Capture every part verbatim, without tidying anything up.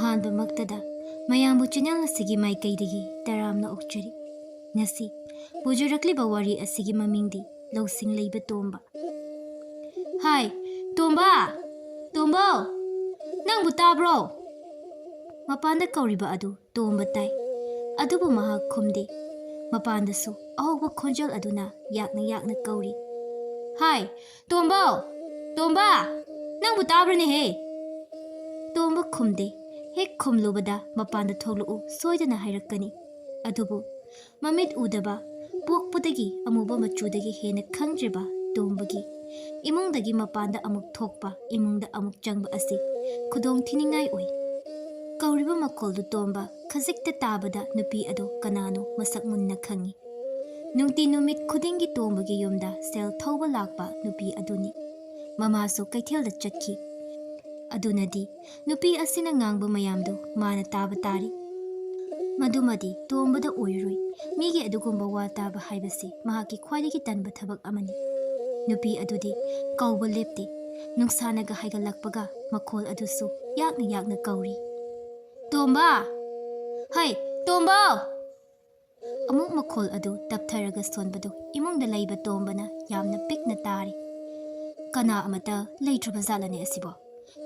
ꯑꯍꯥꯟꯕꯃꯛꯇꯗ ꯃꯌꯥꯝꯕꯨ ꯆꯦꯅꯦꯜ ꯑꯁꯤꯒꯤ ꯃꯥꯏꯀꯩꯗꯒꯤ ꯇꯔꯥꯝꯅ ꯑꯣꯛꯆꯔꯤ꯫ ꯉꯁꯤ ꯄꯨꯖꯔꯛꯂꯤꯕ ꯋꯥꯔꯤ ꯑꯁꯤꯒꯤ ꯃꯃꯤꯡꯗꯤ ꯂꯧꯁꯤꯡ ꯂꯩꯕ ꯇꯣꯝꯕ꯫ "ꯍꯥꯏ, ꯇꯣꯝꯕ! ꯇꯣꯝꯕꯧ! ꯅꯪꯕꯨ ꯇꯥꯕ꯭ꯔꯣ?" ꯃꯄꯥꯟꯗ ꯀꯧꯔꯤꯕ ꯑꯗꯨ ꯇꯣꯝꯕ ꯇꯥꯏ꯫ ꯑꯗꯨꯕꯨ ꯃꯍꯥꯛ ꯈꯨꯝꯗꯦ꯫ ꯃꯄꯥꯟꯗꯁꯨ ꯑꯍꯧꯕ ꯈꯣꯟꯖꯦꯜ ꯑꯗꯨꯅ ꯌꯥꯛꯅ ꯌꯥꯛꯅ ꯀꯧꯔꯤ꯫ "ꯍꯥꯏ, ꯇꯣꯝꯕꯧ! ꯇꯣꯝꯕ! ꯅꯪꯕꯨ ꯇꯥꯕ꯭ꯔꯅꯦꯍꯦ?" ꯇꯣꯝꯕ ꯈꯨꯝꯗꯦ꯫ ꯍꯦꯛ ꯈꯨꯝꯂꯨꯕꯗ ꯃꯄꯥꯟꯗ ꯊꯣꯛꯂꯛꯎ ꯁꯣꯏꯗꯅ ꯍꯥꯏꯔꯛꯀꯅꯤ꯫ ꯑꯗꯨꯕꯨ ꯃꯃꯤꯠ ꯎꯗꯕ, ꯄꯣꯛꯄꯗꯒꯤ ꯑꯃꯨꯕ ꯃꯆꯨꯗꯒꯤ ꯍꯦꯟꯅ ꯈꯪꯗ꯭ꯔꯤꯕ ꯇꯣꯝꯕꯒꯤ ꯏꯃꯨꯡꯗꯒꯤ ꯃꯄꯥꯟꯗ ꯑꯃꯨꯛ ꯊꯣꯛꯄ, ꯏꯃꯨꯡꯗ ꯑꯃꯨꯛ ꯆꯪꯕ ꯑꯁꯤ ꯈꯨꯗꯣꯡ ꯊꯤꯅꯤꯡꯉꯥꯏ ꯑꯣꯏ꯫ ꯀꯧꯔꯤꯕ ꯃꯈꯣꯜꯗꯨ ꯇꯣꯝꯕ ꯈꯖꯤꯛꯇ ꯇꯥꯕꯗ ꯅꯨꯄꯤ ꯑꯗꯨ ꯀꯅꯥꯅꯣ ꯃꯁꯛ ꯃꯨꯟꯅ ꯈꯪꯏ꯫ ꯅꯨꯡꯇꯤ ꯅꯨꯃꯤꯠ ꯈꯨꯗꯤꯡꯒꯤ ꯇꯣꯝꯕꯒꯤ ꯌꯨꯝꯗ ꯁꯦꯜ ꯊꯧꯕ ꯂꯥꯛꯄ ꯅꯨꯄꯤ ꯑꯗꯨꯅꯤ꯫ ꯃꯃꯥꯁꯨ ꯀꯩꯊꯦꯜꯗ ꯆꯠꯈꯤ꯫ ꯑꯗꯨꯅꯗꯤ ꯅꯨꯄꯤ ꯑꯁꯤꯅ ꯉꯥꯡꯕ ꯃꯌꯥꯝꯗꯨ ꯃꯥꯅ ꯇꯥꯕ ꯇꯥꯔꯤ꯫ ꯃꯗꯨꯃꯗꯤ ꯇꯣꯝꯕꯗ ꯑꯣꯏꯔꯣꯏ꯫ ꯃꯤꯒꯤ ꯑꯗꯨꯒꯨꯝꯕ ꯋꯥ ꯇꯥꯕ ꯍꯥꯏꯕꯁꯤ ꯃꯍꯥꯛꯀꯤ ꯈ꯭ꯋꯥꯏꯗꯒꯤ ꯇꯟꯕ ꯊꯕꯛ ꯑꯃꯅꯤ꯫ ꯅꯨꯄꯤ ꯑꯗꯨꯗꯤ ꯀꯧꯕ ꯂꯦꯞꯇꯦ꯫ ꯅꯨꯡꯁꯥꯅꯒ ꯍꯥꯏꯒꯠꯂꯛꯄꯒ ꯃꯈꯣꯜ ꯑꯗꯨꯁꯨ ꯌꯥꯛꯅ ꯌꯥꯛꯅ ꯀꯧꯔꯤ꯫ "ꯇꯣꯝꯕ! ꯍꯩ, ꯇꯣꯝꯕ!" ꯑꯃꯨꯛ ꯃꯈꯣꯜ ꯑꯗꯨ ꯇꯞꯊꯔꯒ ꯁꯣꯟꯕꯗꯨ ꯏꯃꯨꯡꯗ ꯂꯩꯕ ꯇꯣꯝꯕꯅ ꯌꯥꯝꯅ ꯄꯤꯛꯅ ꯇꯥꯔꯤ꯫ "ꯀꯅꯥ ꯑꯃꯠꯇ ꯂꯩꯇ꯭ꯔꯕ ꯖꯥꯠꯂꯅꯦ ꯑꯁꯤꯕꯣ?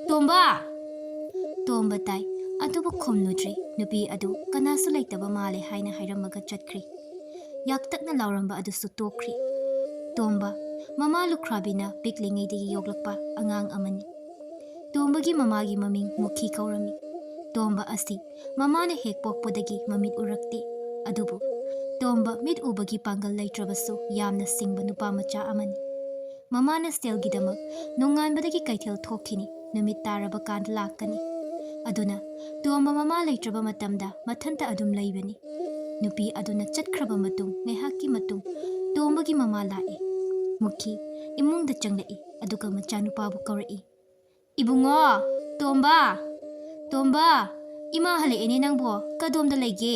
ꯇꯣꯝꯕ!" ꯇꯣꯝꯕ ꯇꯥꯏ, ꯑꯗꯨꯕꯨ ꯈꯨꯝꯂꯨꯗ꯭ꯔꯤ꯫ ꯅꯨꯄꯤ ꯑꯗꯨ ꯀꯅꯥꯁꯨ ꯂꯩꯇꯕ ꯃꯥꯜꯂꯦ ꯍꯥꯏꯅ ꯍꯥꯏꯔꯝꯃꯒ ꯆꯠꯈ꯭ꯔꯤ꯫ ꯌꯥꯛꯇꯛꯅ ꯂꯥꯎꯔꯝꯕ ꯑꯗꯨꯁꯨ ꯇꯣꯛꯈ꯭ꯔꯤ꯫ ꯇꯣꯝꯕ, ꯃꯃꯥ ꯂꯨꯈ꯭ꯔꯥꯕꯤꯅ ꯄꯤꯛꯂꯤꯉꯩꯗꯒꯤ ꯌꯣꯛꯂꯛꯄ ꯑꯉꯥꯡ ꯑꯃꯅꯤ꯫ ꯇꯣꯝꯕꯒꯤ ꯃꯃꯥꯒꯤ ꯃꯃꯤꯡ ꯃꯨꯈꯤ ꯀꯧꯔꯝꯃꯤ꯫ ꯇꯣꯝꯕ ꯑꯁꯤ ꯃꯃꯥꯅ ꯍꯦꯛ ꯄꯣꯛꯄꯗꯒꯤ ꯃꯃꯤꯠ ꯎꯔꯛꯇꯦ꯫ ꯑꯗꯨꯕꯨ ꯇꯣꯝꯕ ꯃꯤꯠ ꯎꯕꯒꯤ ꯄꯥꯡꯒꯜ ꯂꯩꯇ꯭ꯔꯕꯁꯨ ꯌꯥꯝꯅ ꯁꯤꯡꯕ ꯅꯨꯄꯥ ꯃꯆꯥ ꯑꯃꯅꯤ꯫ ꯃꯃꯥꯅ ꯁꯦꯜꯒꯤꯗꯃꯛ ꯅꯣꯡꯉꯥꯟꯕꯗꯒꯤ ꯀꯩꯊꯦꯜ ꯊꯣꯛꯈꯤꯅꯤ, ꯅꯨꯃꯤꯠ ꯇꯥꯔꯕ ꯀꯥꯟꯗ ꯂꯥꯛꯀꯅꯤ꯫ ꯑꯗꯨꯅ ꯇꯣꯝꯕ ꯃꯃꯥ ꯂꯩꯇ꯭ꯔꯕ ꯃꯇꯝꯗ ꯃꯊꯟꯇ ꯑꯗꯨꯝ ꯂꯩꯕꯅꯤ꯫ ꯅꯨꯄꯤ ꯑꯗꯨꯅ ꯆꯠꯈ꯭ꯔꯕ ꯃꯇꯨꯡ ꯉꯥꯏꯍꯥꯛꯀꯤ ꯃꯇꯨꯡ ꯇꯣꯝꯕꯒꯤ ꯃꯃꯥ ꯂꯥꯛꯏ꯫ ꯃꯨꯈꯤ ꯏꯃꯨꯡꯗ ꯆꯪꯂꯛꯏ, ꯑꯗꯨꯒ ꯃꯆꯥꯅꯨꯄꯥꯕꯨ ꯀꯧꯔꯛꯏ꯫ "ꯏꯕꯨꯡꯉꯣ, ꯇꯣꯝꯕ! ꯇꯣꯝꯕ! ꯏꯃꯥ ꯍꯜꯂꯛꯑꯦꯅꯦ ꯅꯪꯕꯣ, ꯀꯗꯣꯝꯗ ꯂꯩꯒꯦ?"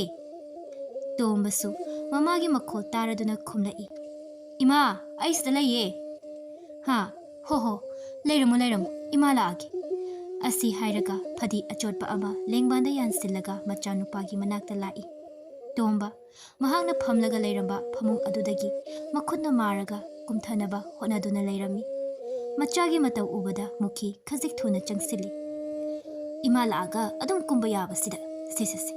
ꯇꯣꯝꯕꯁꯨ ꯃꯃꯥꯒꯤ ꯃꯈꯣꯜ ꯇꯥꯔꯗꯨꯅ ꯈꯨꯝꯂꯛꯏ꯫ "ꯏꯃꯥ, ꯑꯩ ꯁꯤꯗ ꯂꯩꯌꯦ꯫" "ꯍꯥ? ꯍꯣ ꯍꯣ, ꯂꯩꯔꯝꯃꯣ ꯂꯩꯔꯝꯃꯣ, ꯏꯃꯥ ꯂꯥꯛꯑꯒꯦ꯫" ꯑꯁꯤ ꯍꯥꯏꯔꯒ ꯐꯗꯤ ꯑꯆꯣꯠꯄ ꯑꯃ ꯂꯦꯡꯕꯥꯟꯗ ꯌꯥꯟꯁꯤꯜꯂꯒ ꯃꯆꯥꯅꯨꯄꯥꯒꯤ ꯃꯅꯥꯛꯇ ꯂꯥꯛꯏ꯫ ꯇꯣꯝꯕ, ꯃꯍꯥꯛꯅ ꯐꯝꯂꯒ ꯂꯩꯔꯝꯕ ꯐꯃꯨꯡ ꯑꯗꯨꯗꯒꯤ ꯃꯈꯨꯠꯅ ꯃꯥꯔꯒ ꯀꯨꯝꯊꯅꯕ ꯍꯣꯠꯅꯗꯨꯅ ꯂꯩꯔꯝꯃꯤ꯫ ꯃꯆꯥꯒꯤ ꯃꯇꯧ ꯎꯕꯗ ꯃꯨꯈꯤ ꯈꯖꯤꯛ ꯊꯨꯅ ꯆꯪꯁꯤꯜꯂꯤ꯫ "ꯏꯃꯥ ꯂꯥꯛꯑꯒ ꯑꯗꯨꯝ ꯀꯨꯝꯕ ꯌꯥꯕꯁꯤꯗ꯫ ꯁꯦ, ꯁꯦ, ꯁꯦ꯫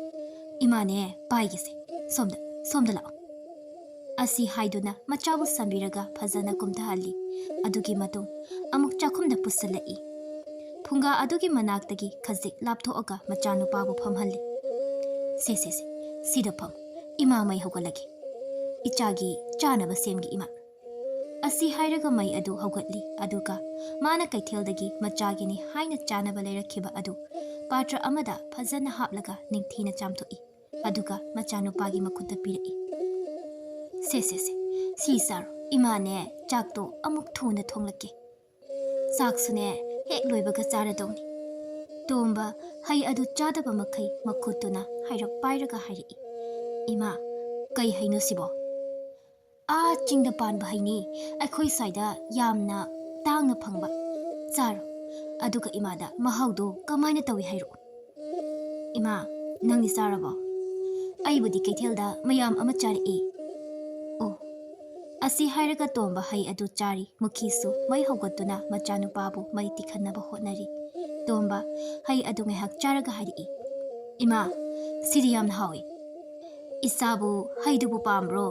ꯏꯃꯥꯅꯦ, ꯄꯥꯏꯒꯦꯁꯦ꯫ ꯁꯣꯝꯗ, ꯁꯣꯝꯗ ꯂꯥꯛꯑꯣ꯫" ꯑꯁꯤ ꯍꯥꯏꯗꯨꯅ ꯃꯆꯥꯕꯨ ꯁꯝꯕꯤꯔꯒ ꯐꯖꯅ ꯀꯨꯝꯊꯍꯜꯂꯤ꯫ ꯑꯗꯨꯒꯤ ꯃꯇꯨꯡ ꯑꯃꯨꯛ ꯆꯥꯛꯈꯨꯝꯗ ꯄꯨꯁꯤꯜꯂꯛꯏ꯫ ꯐꯨꯡꯒꯥ ꯑꯗꯨꯒꯤ ꯃꯅꯥꯛꯇꯒꯤ ꯈꯖꯤꯛ ꯂꯥꯞꯊꯣꯛꯑꯒ ꯃꯆꯥꯅꯨꯄꯥꯕꯨ ꯐꯝꯍꯜꯂꯤ꯫ "ꯁꯦ, ꯁꯦ, ꯁꯦ, ꯁꯤꯗ ꯐꯝ꯫ ꯏꯃꯥ ꯃꯩ ꯍꯧꯒꯠꯂꯒꯦ꯫ ꯏꯆꯥꯒꯤ ꯆꯥꯅꯕ ꯁꯦꯝꯒꯦ, ꯏꯃꯥ꯫" ꯑꯁꯤ ꯍꯥꯏꯔꯒ ꯃꯩ ꯑꯗꯨ ꯍꯧꯒꯠꯂꯤ, ꯑꯗꯨꯒ ꯃꯥꯅ ꯀꯩꯊꯦꯜꯗꯒꯤ ꯃꯆꯥꯒꯤꯅꯤ ꯍꯥꯏꯅ ꯆꯥꯅꯕ ꯂꯩꯔꯛꯈꯤꯕ ꯑꯗꯨ ꯄꯥꯇ꯭ꯔ ꯑꯃꯗ ꯐꯖꯅ ꯍꯥꯞꯂꯒ ꯅꯤꯡꯊꯤꯅ ꯆꯥꯝꯊꯣꯛꯏ, ꯑꯗꯨꯒ ꯃꯆꯥꯅꯨꯄꯥꯒꯤ ꯃꯈꯨꯠꯇ ꯄꯤꯔꯛꯏ꯫ "ꯁꯦ, ꯁꯦ, ꯁꯦ, ꯁꯤ ꯆꯥꯔꯣ꯫ ꯏꯃꯥꯅꯦ, ꯆꯥꯛꯇꯣ ꯑꯃꯨꯛ ꯊꯨꯅ ꯊꯣꯡꯂꯛꯀꯦ꯫ ꯆꯥꯛꯁꯨꯅꯦ, ꯍꯦꯛ ꯂꯣꯏꯕꯒ ꯆꯥꯔꯗꯧꯅꯤ꯫" ꯇꯣꯝꯕ ꯍꯩ ꯑꯗꯨ ꯆꯥꯗꯕ ꯃꯈꯩ ꯃꯈꯨꯠꯇꯨꯅ ꯍꯥꯏꯔꯞ ꯄꯥꯏꯔꯒ ꯍꯥꯏꯔꯛꯏ, "ꯏꯃꯥ, ꯀꯩ ꯍꯩꯅꯣ ꯁꯤꯕꯣ?" "ꯑꯥ ꯆꯤꯡꯗ ꯄꯥꯟꯕ ꯍꯩꯅꯤ, ꯑꯩꯈꯣꯏ ꯁ꯭ꯋꯥꯏꯗ ꯌꯥꯝꯅ ꯇꯥꯡꯅ ꯐꯪꯕ꯫ ꯆꯥꯔꯣ, ꯑꯗꯨꯒ ꯏꯃꯥꯗ ꯃꯍꯥꯎꯗꯣ ꯀꯃꯥꯏꯅ ꯇꯧꯏ ꯍꯥꯏꯔꯛꯑꯣ꯫" "ꯏꯃꯥ, ꯅꯪꯗꯤ ꯆꯥꯔꯕꯣ?" "ꯑꯩꯕꯨꯗꯤ ꯀꯩꯊꯦꯜꯗ ꯃꯌꯥꯝ ꯑꯃ ꯆꯥꯔꯛꯏ꯫" "ꯑꯣ꯫" ꯑꯁꯤ ꯍꯥꯏꯔꯒ ꯇꯣꯝꯕ ꯍꯩ ꯑꯗꯨ ꯆꯥꯔꯤ꯫ ꯃꯨꯈꯤꯁꯨ ꯃꯩ ꯍꯧꯒꯠꯇꯨꯅ ꯃꯆꯥꯅꯨꯄꯥꯕꯨ ꯃꯩ ꯇꯤꯛꯍꯟꯅꯕ ꯍꯣꯠꯅꯔꯤ꯫ ꯇꯣꯝꯕ ꯍꯩ ꯑꯗꯨ ꯉꯥꯏꯍꯥꯛ ꯆꯥꯔꯒ ꯍꯥꯏꯔꯛꯏ, "ꯏꯃꯥ, ꯁꯤꯗꯤ ꯌꯥꯝꯅ ꯍꯥꯎꯏ꯫ ꯏꯆꯥꯕꯨ ꯍꯩꯗꯨꯕꯨ ꯄꯥꯝꯕ꯭ꯔꯣ?"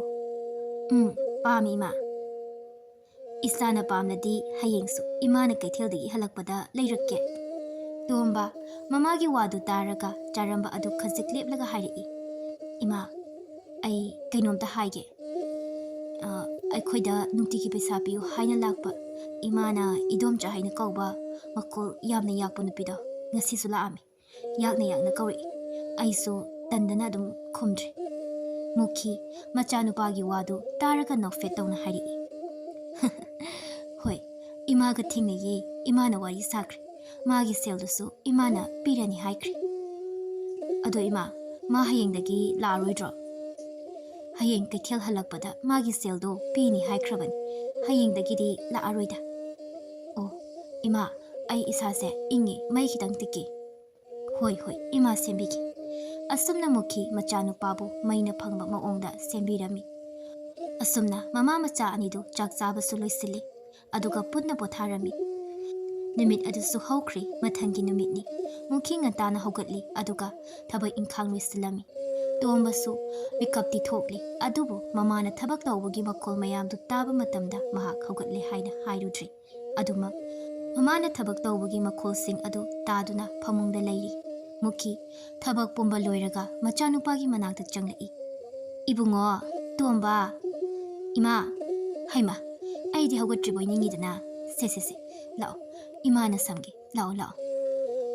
"ꯎꯝ, ꯄꯥꯝꯃꯤ, ꯏꯃꯥ꯫" "ꯏꯆꯥꯅ ꯄꯥꯝꯂꯗꯤ ꯍꯌꯦꯡꯁꯨ ꯏꯃꯥꯅ ꯀꯩꯊꯦꯜꯗꯒꯤ ꯍꯜꯂꯛꯄꯗ ꯂꯩꯔꯛꯀꯦ꯫" ꯇꯣꯝꯕ ꯃꯃꯥꯒꯤ ꯋꯥꯗꯨ ꯇꯥꯔꯒ ꯆꯥꯔꯝꯕ ꯑꯗꯨ ꯈꯖꯤꯛ ꯂꯦꯞꯂꯒ ꯍꯥꯏꯔꯛꯏ, "ꯏꯃꯥ, ꯑꯩ ꯀꯩꯅꯣꯝꯇ ꯍꯥꯏꯒꯦ꯫ ꯑ, ꯑꯩꯈꯣꯏꯗ ꯅꯨꯡꯇꯤꯒꯤ ꯄꯩꯁꯥ ꯄꯤꯌꯨ ꯍꯥꯏꯅ ꯂꯥꯛꯄ ꯏꯃꯥꯅ ꯏꯗꯣꯝꯆꯥ ꯍꯥꯏꯅ ꯀꯧꯕ ꯃꯈꯣꯜ ꯌꯥꯝꯅ ꯌꯥꯛꯄ ꯅꯨꯄꯤꯗꯣ ꯉꯁꯤꯁꯨ ꯂꯥꯛꯑꯝꯃꯤ꯫ ꯌꯥꯛꯅ ꯌꯥꯛꯅ ꯀꯧꯔꯛꯏ꯫ ꯑꯩꯁꯨ ꯇꯟꯗꯅ ꯑꯗꯨꯝ ꯈꯨꯝꯗ꯭ꯔꯦ꯫" ꯃꯨꯈꯤ ꯃꯆꯥꯅꯨꯄꯥꯒꯤ ꯋꯥꯗꯨ ꯇꯥꯔꯒ ꯅꯣꯛꯐꯦꯠ ꯇꯧꯅ ꯍꯥꯏꯔꯛꯏ, "ꯍꯣꯏ, ꯏꯃꯥꯒ ꯊꯦꯡꯅꯩꯌꯦ, ꯏꯃꯥꯅ ꯋꯥꯔꯤ ꯁꯥꯈ꯭ꯔꯦ꯫ ꯃꯥꯒꯤ ꯁꯦꯜꯗꯨꯁꯨ ꯏꯃꯥꯅ ꯄꯤꯔꯅꯤ ꯍꯥꯏꯈ꯭ꯔꯦ꯫" "ꯑꯗꯣ ꯏꯃꯥ, ꯃꯥ ꯍꯌꯦꯡꯗꯒꯤ ꯂꯥꯛꯑꯔꯣꯏꯗ꯭ꯔꯣ?" "ꯍꯌꯦꯡ ꯀꯩꯊꯦꯜ ꯍꯜꯂꯛꯄꯗ ꯃꯥꯒꯤ ꯁꯦꯜꯗꯣ ꯄꯤꯅꯤ ꯍꯥꯏꯈ꯭ꯔꯕꯅꯤ꯫ ꯍꯌꯦꯡꯗꯒꯤꯗꯤ ꯂꯥꯛꯑꯔꯣꯏꯗ꯫" "ꯑꯣ, ꯏꯃꯥ, ꯑꯩ ꯏꯁꯥꯁꯦ ꯏꯪꯉꯤ, ꯃꯩ ꯈꯤꯇꯪ ꯇꯤꯛꯀꯦ꯫ "ꯍꯣꯏ, ꯍꯣꯏ, ꯏꯃꯥ ꯁꯦꯝꯕꯤꯒꯦ"꯫ ꯑꯁꯨꯝꯅ ꯃꯨꯈꯤ ꯃꯆꯥꯅꯨꯄꯥꯕꯨ ꯃꯩꯅ ꯐꯪꯕ ꯃꯑꯣꯡꯗ ꯁꯦꯝꯕꯤꯔꯝꯃꯤ꯫ ꯑꯁꯨꯝꯅ ꯃꯃꯥ ꯃꯆꯥ ꯑꯅꯤꯗꯨ ꯆꯥꯛ ꯆꯥꯕꯁꯨ ꯂꯣꯏꯁꯤꯜꯂꯤ, ꯑꯗꯨꯒ ꯄꯨꯟꯅ ꯄꯣꯊꯥꯔꯝꯃꯤ꯫ ꯅꯨꯃꯤꯠ ꯑꯗꯨꯁꯨ ꯍꯧꯈ꯭ꯔꯦ, ꯃꯊꯪꯒꯤ ꯅꯨꯃꯤꯠꯅꯤ꯫ ꯃꯨꯈꯤ ꯉꯟꯇꯥꯅ ꯍꯧꯒꯠꯂꯤ, ꯑꯗꯨꯒ ꯊꯕꯛ ꯏꯪꯈꯥꯡ ꯂꯣꯏꯁꯤꯜꯂꯝꯃꯤ꯫ ꯇꯣꯝꯕꯁꯨ ꯃꯤꯀꯞꯇꯤ ꯊꯣꯛꯂꯤ, ꯑꯗꯨꯕꯨ ꯃꯃꯥꯅ ꯊꯕꯛ ꯇꯧꯕꯒꯤ ꯃꯈꯣꯜ ꯃꯌꯥꯝꯗꯨ ꯇꯥꯕ ꯃꯇꯝꯗ ꯃꯍꯥꯛ ꯍꯧꯒꯠꯂꯦ ꯍꯥꯏꯅ ꯍꯥꯏꯔꯨꯗ꯭ꯔꯤ꯫ ꯑꯗꯨꯃꯛ ꯃꯃꯥꯅ ꯊꯕꯛ ꯇꯧꯕꯒꯤ ꯃꯈꯣꯜꯁꯤꯡ ꯑꯗꯨ ꯇꯥꯗꯨꯅ ꯐꯃꯨꯡꯗ ꯂꯩꯔꯤ꯫ ꯃꯨꯈꯤ ꯊꯕꯛ ꯄꯨꯝꯕ ꯂꯣꯏꯔꯒ ꯃꯆꯥꯅꯨꯄꯥꯒꯤ ꯃꯅꯥꯛꯇ ꯆꯪꯂꯛꯏ꯫ "ꯏꯕꯨꯡꯉꯣ, ꯇꯣꯝꯕ, ꯏꯃꯥ, ꯍꯩꯃꯥ, ꯑꯩꯗꯤ ꯍꯧꯒꯠꯇ꯭ꯔꯤꯕꯣꯏ ꯅꯤꯡꯉꯤꯗꯅ꯫ ꯁꯦ, ꯁꯦ, ꯁꯦ, ꯂꯥꯛꯑꯣ, ꯏꯃꯥꯅ ꯁꯝꯒꯦ, ꯂꯥꯛꯑꯣ, ꯂꯥꯛꯑꯣ"꯫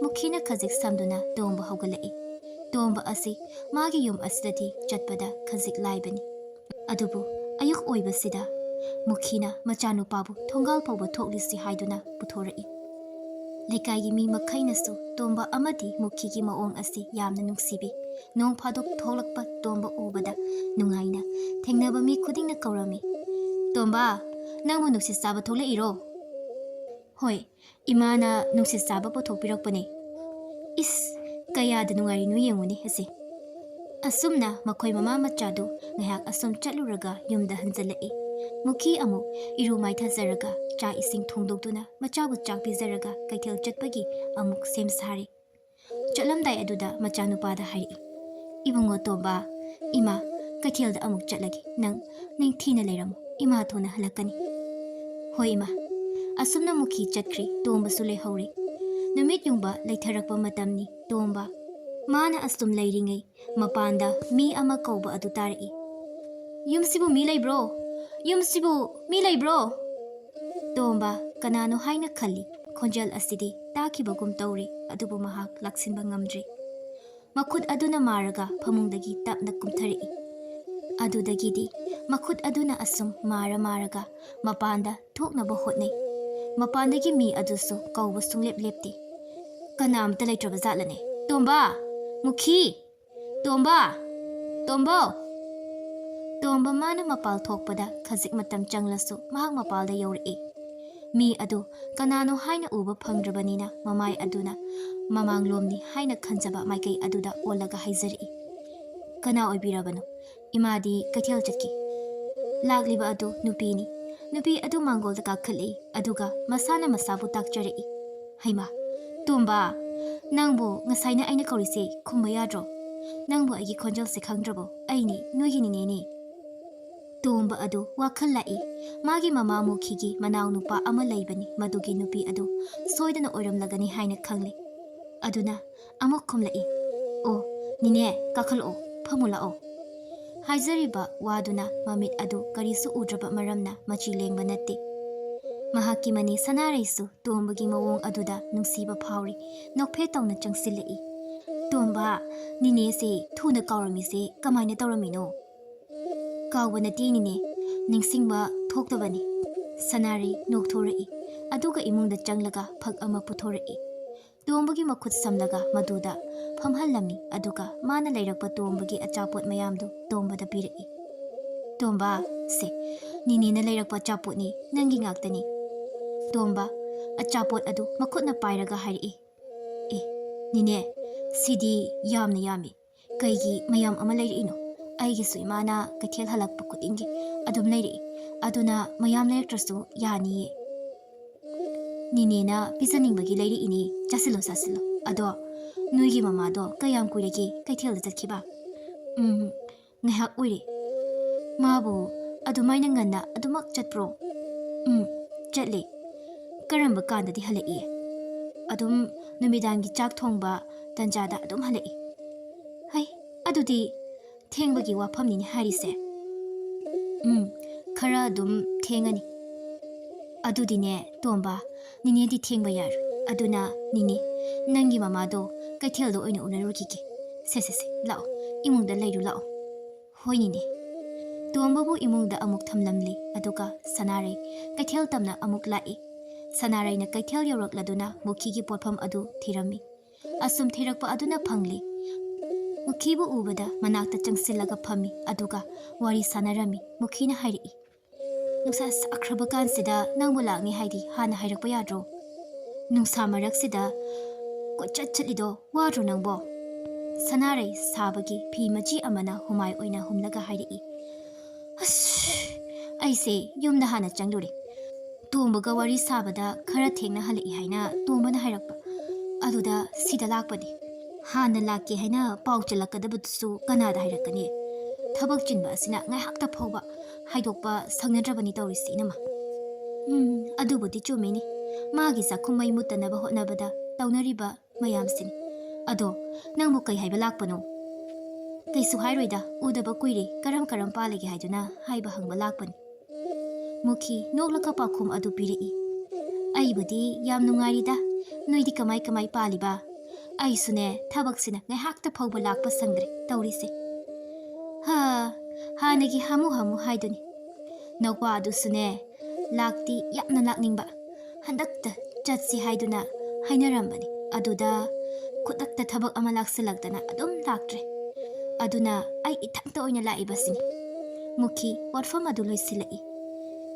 ꯃꯨꯈꯤꯅ ꯈꯖꯤꯛ ꯁꯝꯗꯨꯅ ꯇꯣꯝꯕ ꯍꯧꯒꯠꯂꯛꯏ꯫ ꯇꯣꯝꯕ ꯑꯁꯤ ꯃꯥꯒꯤ ꯌꯨꯝ ꯑꯁꯤꯗꯗꯤ ꯆꯠꯄꯗ ꯈꯖꯤꯛ ꯂꯥꯏꯕꯅꯤ꯫ ꯑꯗꯨꯕꯨ ꯑꯌꯨꯛ ꯑꯣꯏꯕꯁꯤꯗ ꯃꯨꯈꯤꯅ ꯃꯆꯥꯅꯨꯄꯥꯕꯨ ꯊꯣꯡꯒꯥꯜ ꯐꯥꯎꯕ ꯊꯣꯛꯂꯤꯁꯤ ꯍꯥꯏꯗꯨꯅ ꯄꯨꯊꯣꯔꯛꯏ꯫ ꯂꯩꯀꯥꯏꯒꯤ ꯃꯤ ꯃꯈꯩꯅꯁꯨ ꯇꯣꯝꯕ ꯑꯃꯗꯤ ꯃꯨꯈꯤꯒꯤ ꯃꯑꯣꯡ ꯑꯁꯤ ꯌꯥꯝꯅ ꯅꯨꯡꯁꯤꯕꯤ꯫ ꯅꯣꯡ ꯐꯥꯗꯣꯛ ꯊꯣꯛꯂꯛꯄ ꯇꯣꯝꯕ ꯎꯕꯗ ꯅꯨꯡꯉꯥꯏꯅ ꯊꯦꯡꯅꯕ ꯃꯤ ꯈꯨꯗꯤꯡꯅ ꯀꯧꯔꯝꯃꯤ, "ꯇꯣꯝꯕ, ꯅꯪꯕꯨ ꯅꯨꯡꯁꯤꯠ ꯆꯥꯕ ꯊꯣꯛꯂꯛꯏꯔꯣ?" "ꯍꯣꯏ, ꯏꯃꯥꯅ ꯅꯨꯡꯁꯤꯠ ꯆꯥꯕ ꯄꯨꯊꯣꯛꯄꯤꯔꯛꯄꯅꯦ꯫ ꯏꯁ, ꯀꯌꯥꯗ ꯅꯨꯡꯉꯥꯏꯔꯤꯅꯣ ꯌꯦꯡꯉꯨꯅꯦ ꯑꯁꯤ"꯫ ꯑꯁꯨꯝꯅ ꯃꯈꯣꯏ ꯃꯃꯥ ꯃꯆꯥꯗꯨ ꯉꯥꯏꯍꯥꯛ ꯑꯁꯨꯝ ꯆꯠꯂꯨꯔꯒ ꯌꯨꯝꯗ ꯍꯟꯖꯜꯂꯛꯏ꯫ ꯃꯨꯈꯤ ꯑꯃꯨꯛ ꯏꯔꯨ ꯃꯥꯏꯊꯖꯔꯒ ꯆꯥꯛ ꯏꯁꯤꯡ ꯊꯣꯡꯗꯣꯛꯇꯨꯅ ꯃꯆꯥꯕꯨ ꯆꯥꯛ ꯄꯤꯖꯔꯒ ꯀꯩꯊꯦꯜ ꯆꯠꯄꯒꯤ ꯑꯃꯨꯛ ꯁꯦꯝ ꯁꯥꯔꯤ꯫ ꯆꯠꯂꯝꯗꯥꯏ ꯑꯗꯨꯗ ꯃꯆꯥꯅꯨꯄꯥꯗ ꯍꯥꯏꯔꯛꯏ, "ꯏꯕꯨꯡꯉꯣ ꯇꯣꯝꯕ, ꯏꯃꯥ ꯀꯩꯊꯦꯜꯗ ꯑꯃꯨꯛ ꯆꯠꯂꯒꯦ, ꯅꯪ ꯅꯤꯡꯊꯤꯅ ꯂꯩꯔꯝꯃꯨ, ꯏꯃꯥ ꯊꯨꯅ ꯍꯜꯂꯛꯀꯅꯤ"꯫ "ꯍꯣꯏ ꯏꯃꯥ"꯫ ꯑꯁꯨꯝꯅ ꯃꯨꯈꯤ ꯆꯠꯈ꯭ꯔꯤ, ꯇꯣꯝꯕꯁꯨ ꯂꯩꯍꯧꯔꯤ꯫ ꯅꯨꯃꯤꯠ ꯌꯨꯡꯕ ꯂꯩꯊꯔꯛꯄ ꯃꯇꯝꯅꯤ꯫ ꯇꯣꯝꯕ, ꯃꯥꯅ ꯑꯁꯨꯝ ꯂꯩꯔꯤꯉꯩ ꯃꯄꯥꯟꯗ ꯃꯤ ꯑꯃ ꯀꯧꯕ ꯑꯗꯨ ꯇꯥꯔꯛꯏ꯫ "ꯌꯨꯝꯁꯤꯕꯨ ꯃꯤ ꯂꯩꯕ꯭ꯔꯣ? ꯌꯨꯝꯁꯤꯕꯨ ꯃꯤ ꯂꯩꯕ꯭ꯔꯣ?" ꯇꯣꯝꯕ ꯀꯅꯥꯅꯣ ꯍꯥꯏꯅ ꯈꯜꯂꯤ꯫ ꯈꯣꯟꯖꯦꯜ ꯑꯁꯤꯗꯤ ꯇꯥꯈꯤꯕꯒꯨꯝ ꯇꯧꯔꯤ, ꯑꯗꯨꯕꯨ ꯃꯍꯥꯛ ꯂꯥꯛꯁꯤꯟꯕ ꯉꯝꯗ꯭ꯔꯤ꯫ ꯃꯈꯨꯠ ꯑꯗꯨꯅ ꯃꯥꯔꯒ ꯐꯃꯨꯡꯗꯒꯤ ꯇꯞꯅ ꯀꯨꯝꯊꯔꯛꯏ꯫ ꯑꯗꯨꯗꯒꯤꯗꯤ ꯃꯈꯨꯠ ꯑꯗꯨꯅ ꯑꯁꯨꯝ ꯃꯥꯔ ꯃꯥꯔꯒ ꯃꯄꯥꯟꯗ ꯊꯣꯛꯅꯕ ꯍꯣꯠꯅꯩ꯫ ꯃꯄꯥꯟꯗꯒꯤ ꯃꯤ ꯑꯗꯨꯁꯨ ꯀꯧꯕ ꯁꯨꯡꯂꯦꯞ ꯂꯦꯞꯇꯦ꯫ ꯀꯅꯥ ꯑꯝꯇ ꯂꯩꯇ꯭ꯔꯕ ꯖꯥꯠꯂꯅꯦ? "ꯇꯣꯝꯕ! ꯃꯨꯈꯤ! ꯇꯣꯝꯕ! ꯇꯣꯝꯕꯧ!" ꯇꯣꯝꯕ ꯃꯥꯅ ꯃꯄꯥꯜ ꯊꯣꯛꯄꯗ ꯈꯖꯤꯛ ꯃꯇꯝ ꯆꯪꯂꯁꯨ ꯃꯍꯥꯛ ꯃꯄꯥꯜꯗ ꯌꯧꯔꯛꯏ꯫ ꯃꯤ ꯑꯗꯨ ꯀꯅꯥꯅꯣ ꯍꯥꯏꯅ ꯎꯕ ꯐꯪꯗ꯭ꯔꯕꯅꯤꯅ ꯃꯃꯥꯏ ꯑꯗꯨꯅ ꯃꯃꯥꯡꯂꯣꯝꯅꯤ ꯍꯥꯏꯅ ꯈꯟꯖꯕ ꯃꯥꯏꯀꯩ ꯑꯗꯨꯗ ꯑꯣꯜꯂꯒ ꯍꯥꯏꯖꯔꯛꯏ, "ꯀꯅꯥ ꯑꯣꯏꯕꯤꯔꯕꯅꯣ? ꯏꯃꯥꯗꯤ ꯀꯩꯊꯦꯜ ꯆꯠꯈꯤ꯫" ꯂꯥꯛꯂꯤꯕ ꯑꯗꯨ ꯅꯨꯄꯤꯅꯤ꯫ ꯅꯨꯄꯤ ꯑꯗꯨ ꯃꯥꯡꯒꯣꯜꯗ ꯀꯥꯈꯠꯂꯛꯏ, ꯑꯗꯨꯒ ꯃꯁꯥꯅ ꯃꯁꯥꯕꯨ ꯇꯥꯛꯆꯔꯛꯏ, "ꯍꯩꯃꯥ, ꯇꯣꯝꯕ, ꯅꯪꯕꯨ ꯉꯁꯥꯏꯅ ꯑꯩꯅ ꯀꯧꯔꯤꯁꯦ ꯈꯨꯝꯕ ꯌꯥꯗ꯭ꯔꯣ? ꯅꯪꯕꯨ ꯑꯩꯒꯤ ꯈꯣꯟꯖꯦꯜꯁꯦ ꯈꯪꯗ꯭ꯔꯕꯣ? ꯑꯩꯅꯤ, ꯅꯣꯏꯒꯤ ꯅꯤꯅꯦꯅꯤ꯫" ꯇꯣꯝꯕ ꯑꯗꯨ ꯋꯥꯈꯜ ꯂꯥꯛꯏ꯫ ꯃꯥꯒꯤ ꯃꯃꯥ ꯃꯨꯈꯤꯒꯤ ꯃꯅꯥꯎꯅꯨꯄꯥ ꯑꯃ ꯂꯩꯕꯅꯤ, ꯃꯗꯨꯒꯤ ꯅꯨꯄꯤ ꯑꯗꯨ ꯁꯣꯏꯗꯅ ꯑꯣꯏꯔꯝꯂꯒꯅꯤ ꯍꯥꯏꯅ ꯈꯪꯂꯦ꯫ ꯑꯗꯨꯅ ꯑꯃꯨꯛ ꯈꯨꯝꯂꯛꯏ, "ꯑꯣ, ꯅꯤꯅꯦ, ꯀꯥꯈꯠꯂꯛꯑꯣ, ꯐꯝꯃꯨ ꯂꯥꯛꯑꯣ꯫" ꯍꯥꯏꯖꯔꯤꯕ ꯋꯥꯗꯨꯅ ꯃꯃꯤꯠ ꯑꯗꯨ ꯀꯔꯤꯁꯨ ꯎꯗ꯭ꯔꯕ ꯃꯔꯝꯅ ꯃꯆꯤ ꯂꯦꯡꯕ ꯅꯠꯇꯦ꯫ ꯃꯍꯥꯛꯀꯤ ꯃꯅꯦ ꯁꯅꯥꯔꯩꯁꯨ ꯇꯣꯝꯕꯒꯤ ꯃꯑꯣꯡ ꯑꯗꯨꯗ ꯅꯨꯡꯁꯤꯕ ꯐꯥꯎꯔꯤ, ꯅꯣꯛꯐꯦꯠ ꯇꯧꯅ ꯆꯪꯁꯤꯜꯂꯛꯏ꯫ "ꯇꯣꯝꯕ, ꯅꯤꯅꯦꯁꯦ ꯊꯨꯅ ꯀꯥꯎꯔꯝꯃꯤꯁꯦ ꯀꯃꯥꯏꯅ ꯇꯧꯔꯝꯃꯤꯅꯣ?" "ꯀꯥꯎꯕ ꯅꯠꯇꯦ ꯅꯤꯅꯦ, ꯅꯤꯡꯁꯤꯡꯕ ꯊꯣꯛꯇꯕꯅꯤ꯫" ꯁꯅꯥꯔꯩ ꯅꯣꯛꯊꯣꯔꯛꯏ, ꯑꯗꯨꯒ ꯏꯃꯨꯡꯗ ꯆꯪꯂꯒ ꯐꯛ ꯑꯃ ꯄꯨꯊꯣꯔꯛꯏ꯫ ꯇꯣꯝꯕꯒꯤ ꯃꯈꯨꯠ ꯁꯝꯂꯒ ꯃꯗꯨꯗ ꯐꯝꯍꯜꯂꯝꯃꯤ, ꯑꯗꯨꯒ ꯃꯥꯅ ꯂꯩꯔꯛꯄ ꯇꯣꯝꯕꯒꯤ ꯑꯆꯥꯄꯣꯠ ꯃꯌꯥꯝꯗꯨ ꯇꯣꯝꯕꯗ ꯄꯤꯔꯛꯏ꯫ "ꯇꯣꯝꯕ, ꯁꯦ, ꯅꯤꯅꯦꯅ ꯂꯩꯔꯛꯄ ꯑꯆꯥꯄꯣꯠꯅꯤ, ꯅꯪꯒꯤ ꯉꯥꯛꯇꯅꯤ꯫" ꯇꯣꯝꯕ ꯑꯆꯥꯄꯣꯠ ꯑꯗꯨ ꯃꯈꯨꯠꯅ ꯄꯥꯏꯔꯒ ꯍꯥꯏꯔꯛꯏ, "ꯑꯦ, ꯅꯤꯅꯦ, ꯁꯤꯗꯤ ꯌꯥꯝꯅ ꯌꯥꯝꯃꯤ꯫ ꯀꯩꯒꯤ ꯃꯌꯥꯝ ꯑꯃ ꯂꯩꯔꯛꯏꯅꯣ? ꯑꯩꯒꯤꯁꯨ ꯏꯃꯥꯅ ꯀꯩꯊꯦꯜ ꯍꯜꯂꯛꯄ ꯈꯨꯗꯤꯡꯒꯤ ꯑꯗꯨꯝ ꯂꯩꯔꯛꯏ꯫ ꯑꯗꯨꯅ ꯃꯌꯥꯝ ꯂꯩꯔꯛꯇ꯭ꯔꯁꯨ ꯌꯥꯅꯤꯌꯦ꯫" "ꯅꯤꯅꯦꯅ ꯄꯤꯖꯅꯤꯡꯕꯒꯤ ꯂꯩꯔꯛꯏꯅꯦ꯫ ꯆꯥꯁꯤꯜꯂꯣ, ꯆꯥꯁꯤꯜꯂꯣ꯫ ꯑꯗꯣ ꯅꯣꯏꯒꯤ ꯃꯃꯥꯗꯣ ꯀꯌꯥꯝ ꯀꯨꯏꯔꯒꯦ ꯀꯩꯊꯦꯜꯗ ꯆꯠꯈꯤꯕ?" "ꯎꯝ, ꯉꯥꯏꯍꯥꯛ ꯑꯣꯏꯔꯦ꯫" "ꯃꯥꯕꯨ ꯑꯗꯨꯃꯥꯏꯅ ꯉꯟꯅ ꯑꯗꯨꯃꯛ ꯆꯠꯄ꯭ꯔꯣ?" "ꯎꯝ, ꯆꯠꯂꯦ꯫" "ꯀꯔꯝꯕ ꯀꯥꯟꯗꯗꯤ ꯍꯜꯂꯛꯏ?" "ꯑꯗꯨꯝ ꯅꯨꯃꯤꯗꯥꯡꯒꯤ ꯆꯥꯛ ꯊꯣꯡꯕ ꯇꯟꯖꯥꯗ ꯑꯗꯨꯝ ꯍꯜꯂꯛꯏ꯫" "ꯍꯩ, ꯑꯗꯨꯗꯤ ꯊꯦꯡꯕꯒꯤ ꯋꯥꯐꯝꯅꯤꯅꯦ ꯍꯥꯏꯔꯤꯁꯦ꯫" "ꯎꯝ, ꯈꯔ ꯑꯗꯨꯝ ꯊꯦꯡꯉꯅꯤ꯫" "ꯑꯗꯨꯗꯤꯅꯦ, ꯇꯣꯝꯕ, ꯅꯤꯅꯦꯗꯤ ꯊꯦꯡꯕ ꯌꯥꯔꯣꯏ꯫ ꯑꯗꯨꯅ ꯅꯤꯅꯦ, ꯅꯪꯒꯤ ꯃꯃꯥꯗꯣ ꯀꯩꯊꯦꯜꯗ ꯑꯣꯏꯅ ꯎꯅꯔꯨꯈꯤꯒꯦ꯫ ꯁꯦ, ꯁꯦ, ꯁꯦ, ꯂꯥꯛꯑꯣ, ꯏꯃꯨꯡꯗ ꯂꯩꯔꯨ ꯂꯥꯛꯑꯣ꯫" "ꯍꯣꯏ ꯅꯤꯅꯦ꯫" ꯇꯣꯝꯕꯕꯨ ꯏꯃꯨꯡꯗ ꯑꯃꯨꯛ ꯊꯝꯂꯝꯂꯤ, ꯑꯗꯨꯒ ꯁꯅꯥꯔꯩ ꯀꯩꯊꯦꯜ ꯇꯝꯅ ꯑꯃꯨꯛ ꯂꯥꯛꯏ꯫ ꯁꯅꯥꯔꯩꯅ ꯀꯩꯊꯦꯜ ꯌꯧꯔꯛꯂꯗꯨꯅ ꯃꯨꯈꯤꯒꯤ ꯄꯣꯠꯐꯝ ꯑꯗꯨ ꯊꯤꯔꯝꯃꯤ꯫ ꯑꯁꯨꯝ ꯊꯤꯔꯛꯄ ꯑꯗꯨꯅ ꯐꯪꯂꯤ꯫ ꯃꯨꯈꯤꯕꯨ ꯎꯕꯗ ꯃꯅꯥꯛꯇ ꯆꯪꯁꯤꯜꯂꯒ ꯐꯝꯃꯤ, ꯑꯗꯨꯒ ꯋꯥꯔꯤ ꯁꯥꯟꯅꯔꯝꯃꯤ꯫ ꯃꯨꯈꯤꯅ ꯍꯥꯏꯔꯛꯏ, ꯅꯨꯡꯁꯥ ꯁꯥꯈ꯭ꯔꯕ ꯀꯥꯟꯁꯤꯗ ꯅꯪꯕꯨ ꯂꯥꯛꯅꯤ ꯍꯥꯏꯗꯤ ꯍꯥꯟꯅ ꯍꯥꯏꯔꯛꯄ ꯌꯥꯗ꯭ꯔꯣ? ꯅꯨꯡꯁꯥ ꯃꯔꯛꯁꯤꯗ ꯀꯣꯏꯆꯠ ꯆꯠꯂꯤꯗꯣ ꯋꯥꯗ꯭ꯔꯣ ꯅꯪꯕꯣ? ꯁꯅꯥꯔꯩ ꯁꯥꯕꯒꯤ ꯐꯤ ꯃꯆꯤ ꯑꯃꯅ ꯍꯨꯃꯥꯏ ꯑꯣꯏꯅ ꯍꯨꯝꯂꯒ ꯍꯥꯏꯔꯛꯏ꯫ ꯑꯁ, ꯑꯩꯁꯦ ꯌꯨꯝꯗ ꯍꯥꯟꯅ ꯆꯪꯂꯨꯔꯦ꯫ ꯇꯣꯝꯕꯒ ꯋꯥꯔꯤ ꯁꯥꯕꯗ ꯈꯔ ꯊꯦꯡꯅ ꯍꯜꯂꯛꯏ ꯍꯥꯏꯅ ꯇꯣꯝꯕꯅ ꯍꯥꯏꯔꯛꯄ꯫ ꯑꯗꯨꯗ ꯁꯤꯗ ꯂꯥꯛꯄꯅꯤ꯫ ꯍꯥꯟꯅ ꯂꯥꯛꯀꯦ ꯍꯥꯏꯅ ꯄꯥꯎ ꯆꯦꯜꯂꯛꯀꯗꯕꯗꯨꯁꯨ ꯀꯅꯥꯗ ꯍꯥꯏꯔꯛꯀꯅꯤ? ꯊꯕꯛ ꯆꯤꯟꯕ ꯑꯁꯤꯅ ꯉꯥꯏꯍꯥꯛꯇ ꯐꯥꯎꯕ ꯍꯥꯏꯗꯣꯛꯄ ꯁꯪꯅꯗ꯭ꯔꯕꯅꯤ ꯇꯧꯔꯤꯁꯤ, ꯏꯅꯝꯃ꯫ ꯎꯝ, ꯑꯗꯨꯕꯨꯗꯤ ꯆꯨꯝꯃꯤꯅꯤ꯫ ꯃꯥꯒꯤ ꯆꯥꯛꯈꯨꯝ ꯃꯩ ꯃꯨꯠꯇꯅꯕ ꯍꯣꯠꯅꯕꯗ ꯇꯧꯅꯔꯤꯕ ꯃꯌꯥꯝꯁꯤꯅꯤ꯫ ꯑꯗꯣ, ꯅꯪꯕꯨ ꯀꯩ ꯍꯥꯏꯕ ꯂꯥꯛꯄꯅꯣ? ꯀꯩꯁꯨ ꯍꯥꯏꯔꯣꯏꯗ, ꯎꯗꯕ ꯀꯨꯏꯔꯦ, ꯀꯔꯝ ꯀꯔꯝ ꯄꯥꯜꯂꯤꯒꯦ ꯍꯥꯏꯗꯨꯅ ꯍꯥꯏꯕ ꯍꯪꯕ ꯂꯥꯛꯄꯅꯤ꯫ ꯃꯨꯈꯤ ꯅꯣꯛꯂꯒ ꯄꯥꯎꯈꯨꯝ ꯑꯗꯨ ꯄꯤꯔꯛꯏ꯫ ꯑꯩꯕꯨꯗꯤ ꯌꯥꯝ ꯅꯨꯡꯉꯥꯏꯔꯤꯗ, ꯅꯣꯏꯗꯤ ꯀꯃꯥꯏ ꯀꯃꯥꯏ ꯄꯥꯜꯂꯤꯕ? ꯑꯩꯁꯨꯅꯦ, ꯊꯕꯛꯁꯤꯅ ꯉꯥꯏꯍꯥꯛꯇ ꯐꯥꯎꯕ ꯂꯥꯛꯄ ꯁꯪꯗ꯭ꯔꯦ ꯇꯧꯔꯤꯁꯦ꯫ ꯍꯥ, ꯍꯥꯟꯅꯒꯤ ꯍꯥꯃꯨ ꯍꯥꯃꯨ ꯍꯥꯏꯗꯨꯅꯤ꯫ ꯅꯧꯄꯥ ꯑꯗꯨꯁꯨꯅꯦ, ꯂꯥꯛꯇꯤ ꯌꯥꯝꯅ ꯂꯥꯛꯅꯤꯡꯕ, ꯍꯟꯗꯛꯇ ꯆꯠꯁꯤ ꯍꯥꯏꯗꯨꯅ ꯍꯥꯏꯅꯔꯝꯕꯅꯤ꯫ ꯑꯗꯨꯗ ꯈꯨꯗꯛꯇ ꯊꯕꯛ ꯑꯃ ꯂꯥꯛꯁꯤꯜꯂꯛꯇꯅ ꯑꯗꯨꯝ ꯂꯥꯛꯇ꯭ꯔꯦ꯫ ꯑꯗꯨꯅ ꯑꯩ ꯏꯊꯟꯇ ꯑꯣꯏꯅ ꯂꯥꯛꯏꯕꯁꯤꯅꯤ꯫ ꯃꯨꯈꯤ ꯄꯣꯠꯐꯝ ꯑꯗꯨ ꯂꯣꯏꯁꯤꯜꯂꯛꯏ꯫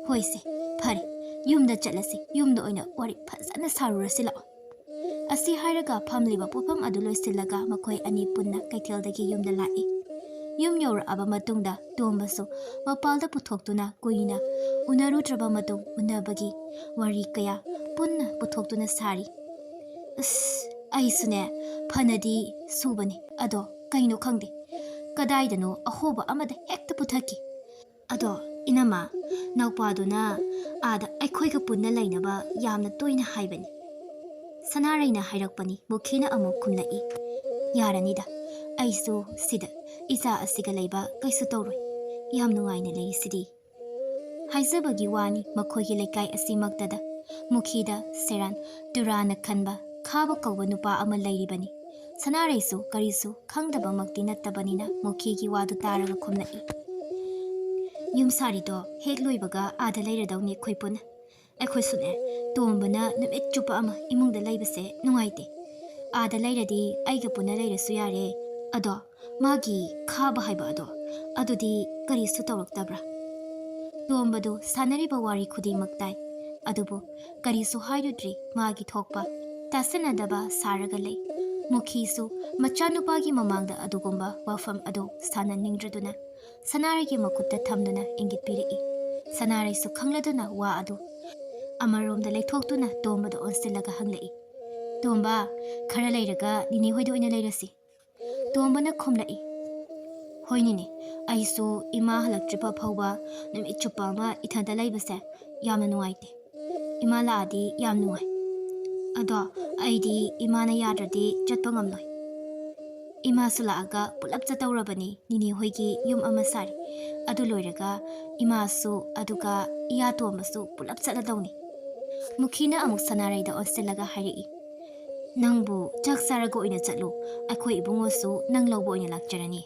ꯍꯣꯏꯁꯦ, ꯐꯔꯦ, ꯌꯨꯝꯗ ꯆꯠꯂꯁꯤ, ꯌꯨꯝꯗ ꯑꯣꯏꯅ ꯋꯥꯔꯤ ꯐꯖꯅ ꯁꯥꯔꯨꯔꯁꯤ ꯂꯥꯛꯑꯣ꯫ ꯑꯁꯤ ꯍꯥꯏꯔꯒ ꯐꯝꯂꯤꯕ ꯄꯣꯠꯐꯝ ꯑꯗꯨ ꯂꯣꯏꯁꯤꯜꯂꯒ ꯃꯈꯣꯏ ꯑꯅꯤ ꯄꯨꯟꯅ ꯀꯩꯊꯦꯜꯗꯒꯤ ꯌꯨꯝꯗ ꯂꯥꯛꯏ꯫ ꯌꯨꯝ ꯌꯧꯔꯛꯑꯕ ꯃꯇꯨꯡꯗ ꯇꯣꯝꯕꯁꯨ ꯃꯄꯥꯜꯗ ꯄꯨꯊꯣꯛꯇꯨꯅ ꯀꯨꯏꯅ ꯎꯅꯔꯨꯗ꯭ꯔꯕ ꯃꯇꯨꯡ ꯎꯅꯕꯒꯤ ꯋꯥꯔꯤ ꯀꯌꯥ ꯄꯨꯟꯅ ꯄꯨꯊꯣꯛꯇꯨꯅ ꯁꯥꯔꯤ꯫ ꯑꯁ, ꯑꯩꯁꯨꯅꯦ ꯐꯅꯗꯤ ꯁꯨꯕꯅꯤ, ꯑꯗꯣ ꯀꯩꯅꯣ ꯈꯪꯗꯦ, ꯀꯗꯥꯏꯗꯅꯣ ꯑꯍꯣꯕ ꯑꯃꯗ ꯍꯦꯛꯇ ꯄꯨꯊꯛꯈꯤ꯫ ꯑꯗꯣ ꯏꯅꯝꯃ, ꯅꯧꯄꯥꯗꯨꯅ ꯑꯥꯗ ꯑꯩꯈꯣꯏꯒ ꯄꯨꯟꯅ ꯂꯩꯅꯕ ꯌꯥꯝꯅ ꯇꯣꯏꯅ ꯍꯥꯏꯕꯅꯤ꯫ ꯁꯅꯥꯔꯩꯅ ꯍꯥꯏꯔꯛꯄꯅꯤ, ꯃꯨꯈꯤꯅ ꯑꯃꯨꯛ ꯈꯨꯝꯂꯛꯏ꯫ ꯌꯥꯔꯅꯤꯗ, ꯑꯩꯁꯨ ꯁꯤꯗ ꯏꯆꯥ ꯑꯁꯤꯒ ꯂꯩꯕ ꯀꯩꯁꯨ ꯇꯧꯔꯣꯏ꯫ ꯌꯥꯝ ꯅꯨꯡꯉꯥꯏꯅ ꯂꯩꯔꯤꯁꯤꯗꯤ꯫ ꯍꯥꯏꯖꯕꯒꯤ ꯋꯥꯅꯤ, ꯃꯈꯣꯏꯒꯤ ꯂꯩꯀꯥꯏ ꯑꯁꯤꯃꯛꯇꯗ ꯃꯨꯈꯤꯗ ꯁꯦꯔꯥꯟ ꯇꯨꯔꯥꯟꯅ ꯈꯟꯕ ꯈꯥꯕ ꯀꯧꯕ ꯅꯨꯄꯥ ꯑꯃ ꯂꯩꯔꯤꯕꯅꯤ꯫ ꯁꯅꯥꯔꯩꯁꯨ ꯀꯔꯤꯁꯨ ꯈꯪꯗꯕꯃꯛꯇꯤ ꯅꯠꯇꯕꯅꯤꯅ ꯃꯨꯈꯤꯒꯤ ꯋꯥꯗꯨ ꯇꯥꯔꯒ ꯈꯨꯝꯂꯛꯏ꯫ ꯌꯨꯝ ꯁꯥꯔꯤꯗꯣ ꯍꯦꯛ ꯂꯣꯏꯕꯒ ꯑꯥꯗ ꯂꯩꯔꯗꯧꯅꯤ ꯑꯩꯈꯣꯏ ꯄꯨꯟꯅ꯫ ꯑꯩꯈꯣꯏꯁꯨꯅꯦ, ꯇꯣꯝꯕꯅ ꯅꯨꯃꯤꯠ ꯆꯨꯞꯄ ꯑꯃ ꯏꯃꯨꯡꯗ ꯂꯩꯕꯁꯦ ꯅꯨꯡꯉꯥꯏꯇꯦ꯫ ꯑꯥꯗ ꯂꯩꯔꯗꯤ ꯑꯩꯒ ꯄꯨꯟꯅ ꯂꯩꯔꯁꯨ ꯌꯥꯔꯦ꯫ ꯑꯗꯣ ꯃꯥꯒꯤ ꯈꯥꯕ ꯍꯥꯏꯕ ꯑꯗꯣ, ꯑꯗꯨꯗꯤ ꯀꯔꯤꯁꯨ ꯇꯧꯔꯛꯇꯕ꯭ꯔꯥ? ꯇꯣꯝꯕꯗꯨ ꯁꯥꯟꯅꯔꯤꯕ ꯋꯥꯔꯤ ꯈꯨꯗꯤꯡꯃꯛ ꯇꯥꯏ, ꯑꯗꯨꯕꯨ ꯀꯔꯤꯁꯨ ꯍꯥꯏꯔꯨꯗ꯭ꯔꯤ꯫ ꯃꯥꯒꯤ ꯊꯣꯛꯄ ꯇꯥꯁꯤꯟꯅꯗꯕ ꯁꯥꯔꯒ ꯂꯩ꯫ ꯃꯨꯈꯤꯁꯨ ꯃꯆꯥꯅꯨꯄꯥꯒꯤ ꯃꯃꯥꯡꯗ ꯑꯗꯨꯒꯨꯝꯕ ꯋꯥꯐꯝ ꯑꯗꯨ ꯁꯥꯟꯅꯅꯤꯡꯗ꯭ꯔꯗꯨꯅ ꯁꯅꯥꯔꯩꯒꯤ ꯃꯈꯨꯠꯇ ꯊꯝꯗꯨꯅ ꯏꯪꯒꯤꯠ ꯄꯤꯔꯛꯏ꯫ ꯁꯅꯥꯔꯩꯁꯨ ꯈꯪꯂꯗꯨꯅ ꯋꯥ ꯑꯗꯨ ꯑꯃꯔꯣꯝꯗ ꯂꯩꯊꯣꯛꯇꯨꯅ ꯇꯣꯝꯕꯗ ꯑꯣꯟꯁꯤꯜꯂꯒ ꯍꯪꯂꯛꯏ, "ꯇꯣꯝꯕ, ꯈꯔ ꯂꯩꯔꯒ ꯅꯤꯅꯦ ꯍꯣꯏꯗ ꯑꯣꯏꯅ ꯂꯩꯔꯁꯤ?" ꯇꯣꯝꯕꯅ ꯈꯨꯝꯂꯛꯏ, "ꯍꯣꯏ ꯅꯤꯅꯦ, ꯑꯩꯁꯨ ꯏꯃꯥ ꯍꯜꯂꯛꯇ꯭ꯔꯤꯕ ꯐꯥꯎꯕ ꯅꯨꯃꯤꯠ ꯆꯨꯞꯄ ꯑꯃ ꯏꯊꯟꯇ ꯂꯩꯕꯁꯦ ꯌꯥꯝꯅ ꯅꯨꯡꯉꯥꯏꯇꯦ꯫ ꯏꯃꯥ ꯂꯥꯛꯑꯗꯤ ꯌꯥꯝ ꯅꯨꯡꯉꯥꯏ꯫ ꯑꯗꯣ ꯑꯩꯗꯤ ꯏꯃꯥꯅ ꯌꯥꯗ꯭ꯔꯗꯤ ꯆꯠꯄ ꯉꯝꯂꯣꯏ꯫ ꯏꯃꯥꯁꯨ ꯂꯥꯛꯑꯒ ꯄꯨꯂꯞ ꯆꯠꯇꯧꯔꯕꯅꯤ꯫ ꯅꯤꯅꯦ ꯍꯣꯏꯒꯤ ꯌꯨꯝ ꯑꯃ ꯁꯥꯔꯤ꯫ ꯑꯗꯨ ꯂꯣꯏꯔꯒ ꯏꯃꯥꯁꯨ ꯑꯗꯨꯒ ꯏꯌꯥ ꯇꯣꯝꯕꯁꯨ ꯄꯨꯂꯞ ꯆꯠꯂꯗꯧꯅꯤ꯫" ꯃꯨꯈꯤꯅ ꯑꯃꯨꯛ ꯁꯅꯥꯔꯩꯗ ꯑꯣꯟꯁꯤꯜꯂꯒ ꯍꯥꯏꯔꯛꯏ, "ꯅꯪꯕꯨ ꯆꯥꯛ ꯆꯥꯔꯒ ꯑꯣꯏꯅ ꯆꯠꯂꯨ꯫ ꯑꯩꯈꯣꯏ ꯏꯕꯨꯡꯉꯣꯁꯨ ꯅꯪ ꯂꯧꯕ ꯑꯣꯏꯅ ꯂꯥꯛꯆꯔꯅꯤ꯫"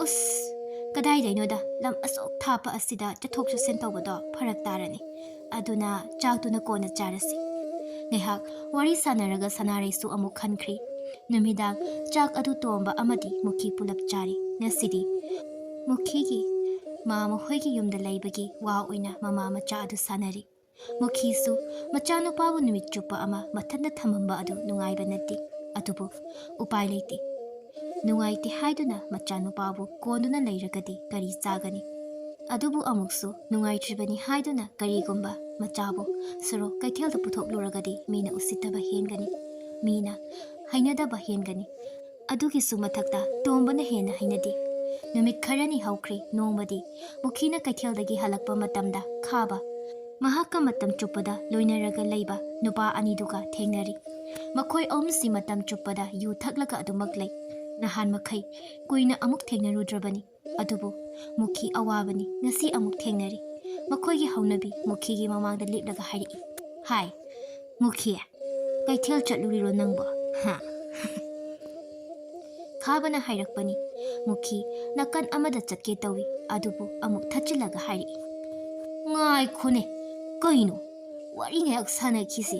"ꯎꯁ, ꯀꯗꯥꯏꯗꯩꯅꯣꯗ, ꯂꯝ ꯑꯁꯨꯛ ꯊꯥꯞꯄ ꯑꯁꯤꯗ ꯆꯠꯊꯣꯛ ꯆꯠꯁꯤꯟ ꯇꯧꯕꯗꯣ ꯐꯔꯛ ꯇꯥꯔꯅꯤ꯫ ꯑꯗꯨꯅ ꯆꯥꯛꯇꯨꯅ ꯀꯣꯟꯅ ꯆꯥꯔꯁꯤ꯫" ꯉꯥꯏꯍꯥꯛ ꯋꯥꯔꯤ ꯁꯥꯟꯅꯔꯒ ꯁꯅꯥꯔꯩꯁꯨ ꯑꯃꯨꯛ ꯈꯟꯈ꯭ꯔꯤ꯫ ꯅꯨꯃꯤꯗꯥꯡ ꯆꯥꯛ ꯑꯗꯨ ꯇꯣꯝꯕ ꯑꯃꯗꯤ ꯃꯨꯈꯤ ꯄꯨꯂꯞ ꯆꯥꯔꯤ꯫ ꯉꯁꯤꯗꯤ ꯃꯨꯈꯤꯒꯤ ꯃꯥꯃ ꯍꯣꯏꯒꯤ ꯌꯨꯝꯗ ꯂꯩꯕꯒꯤ ꯋꯥ ꯑꯣꯏꯅ ꯃꯃꯥ ꯃꯆꯥ ꯑꯗꯨ ꯁꯥꯟꯅꯔꯤ꯫ ꯃꯨꯈꯤꯁꯨ ꯃꯆꯥꯅꯨꯄꯥꯕꯨ ꯅꯨꯃꯤꯠ ꯆꯨꯞꯄ ꯑꯃ ꯃꯊꯟꯇ ꯊꯝꯃꯝꯕ ꯑꯗꯨ ꯅꯨꯡꯉꯥꯏꯕ ꯅꯠꯇꯦ꯫ ꯑꯗꯨꯕꯨ ꯎꯄꯥꯏ ꯂꯩꯇꯦ꯫ ꯅꯨꯡꯉꯥꯏꯇꯦ ꯍꯥꯏꯗꯨꯅ ꯃꯆꯥꯅꯨꯄꯥꯕꯨ ꯀꯣꯟꯗꯨꯅ ꯂꯩꯔꯒꯗꯤ ꯀꯔꯤ ꯆꯥꯒꯅꯤ? ꯑꯗꯨꯕꯨ ꯑꯃꯨꯛꯁꯨ ꯅꯨꯡꯉꯥꯏꯇ꯭ꯔꯤꯕꯅꯤ ꯍꯥꯏꯗꯨꯅ ꯀꯔꯤꯒꯨꯝꯕ ꯃꯆꯥꯕꯨ ꯁꯣꯔꯣꯛ ꯀꯩꯊꯦꯜꯗ ꯄꯨꯊꯣꯛꯂꯨꯔꯒꯗꯤ ꯃꯤꯅ ꯎꯁꯤꯠꯇꯕ ꯍꯦꯟꯒꯅꯤ, ꯃꯤꯅ ꯍꯩꯅꯗꯕ ꯍꯦꯟꯒꯅꯤ꯫ ꯑꯗꯨꯒꯤꯁꯨ ꯃꯊꯛꯇ ꯇꯣꯝꯕꯅ ꯍꯦꯟꯅ ꯍꯩꯅꯗꯦ꯫ ꯅꯨꯃꯤꯠ ꯈꯔꯅꯤ ꯍꯧꯈ꯭ꯔꯦ꯫ ꯅꯣꯡꯃꯗꯤ ꯃꯨꯈꯤꯅ ꯀꯩꯊꯦꯜꯗꯒꯤ ꯍꯜꯂꯛꯄ ꯃꯇꯝꯗ ꯈꯥꯕ, ꯃꯍꯥꯛꯀ ꯃꯇꯝ ꯆꯨꯞꯄꯗ ꯂꯣꯏꯅꯔꯒ ꯂꯩꯕ ꯅꯨꯄꯥ ꯑꯅꯤꯗꯨꯒ ꯊꯦꯡꯅꯔꯤ꯫ ꯃꯈꯣꯏ ꯑꯍꯨꯝꯁꯤ ꯃꯇꯝ ꯆꯨꯞꯄꯗ ꯌꯨ ꯊꯛꯂꯒ ꯑꯗꯨꯃꯛ ꯂꯩ꯫ ꯅꯍꯥꯟ ꯃꯈꯩ ꯀꯨꯏꯅ ꯑꯃꯨꯛ ꯊꯦꯡꯅꯔꯨꯗ꯭ꯔꯕꯅꯤ꯫ ꯑꯗꯨꯕꯨ ꯃꯨꯈꯤ ꯑꯋꯥꯕꯅꯤ꯫ ꯉꯁꯤ ꯑꯃꯨꯛ ꯊꯦꯡꯅꯔꯤ꯫ ꯃꯈꯣꯏꯒꯤ ꯍꯧꯅꯕꯤ ꯃꯨꯈꯤꯒꯤ ꯃꯃꯥꯡꯗ ꯂꯦꯞꯂꯒ ꯍꯥꯏꯔꯛꯏ, "ꯍꯥꯏ, ꯃꯨꯈꯤ, ꯀꯩꯊꯦꯜ ꯆꯠꯂꯨꯔꯤꯔꯣ ꯅꯪꯕꯣ? ꯍꯥ?" ꯈꯥꯕꯅ ꯍꯥꯏꯔꯛꯄꯅꯤ꯫ ꯃꯨꯈꯤ ꯅꯥꯀꯟ ꯑꯃꯗ ꯆꯠꯀꯦ ꯇꯧꯏ, ꯑꯗꯨꯕꯨ ꯑꯃꯨꯛ ꯊꯠꯆꯤꯜꯂꯒ ꯍꯥꯏꯔꯛꯏ, "ꯉꯥꯏꯈꯣꯅꯦ, ꯀꯩꯅꯣ? ꯋꯥꯔꯤ ꯉꯥꯏꯍꯥꯛ ꯁꯥꯟꯅꯈꯤꯁꯤ꯫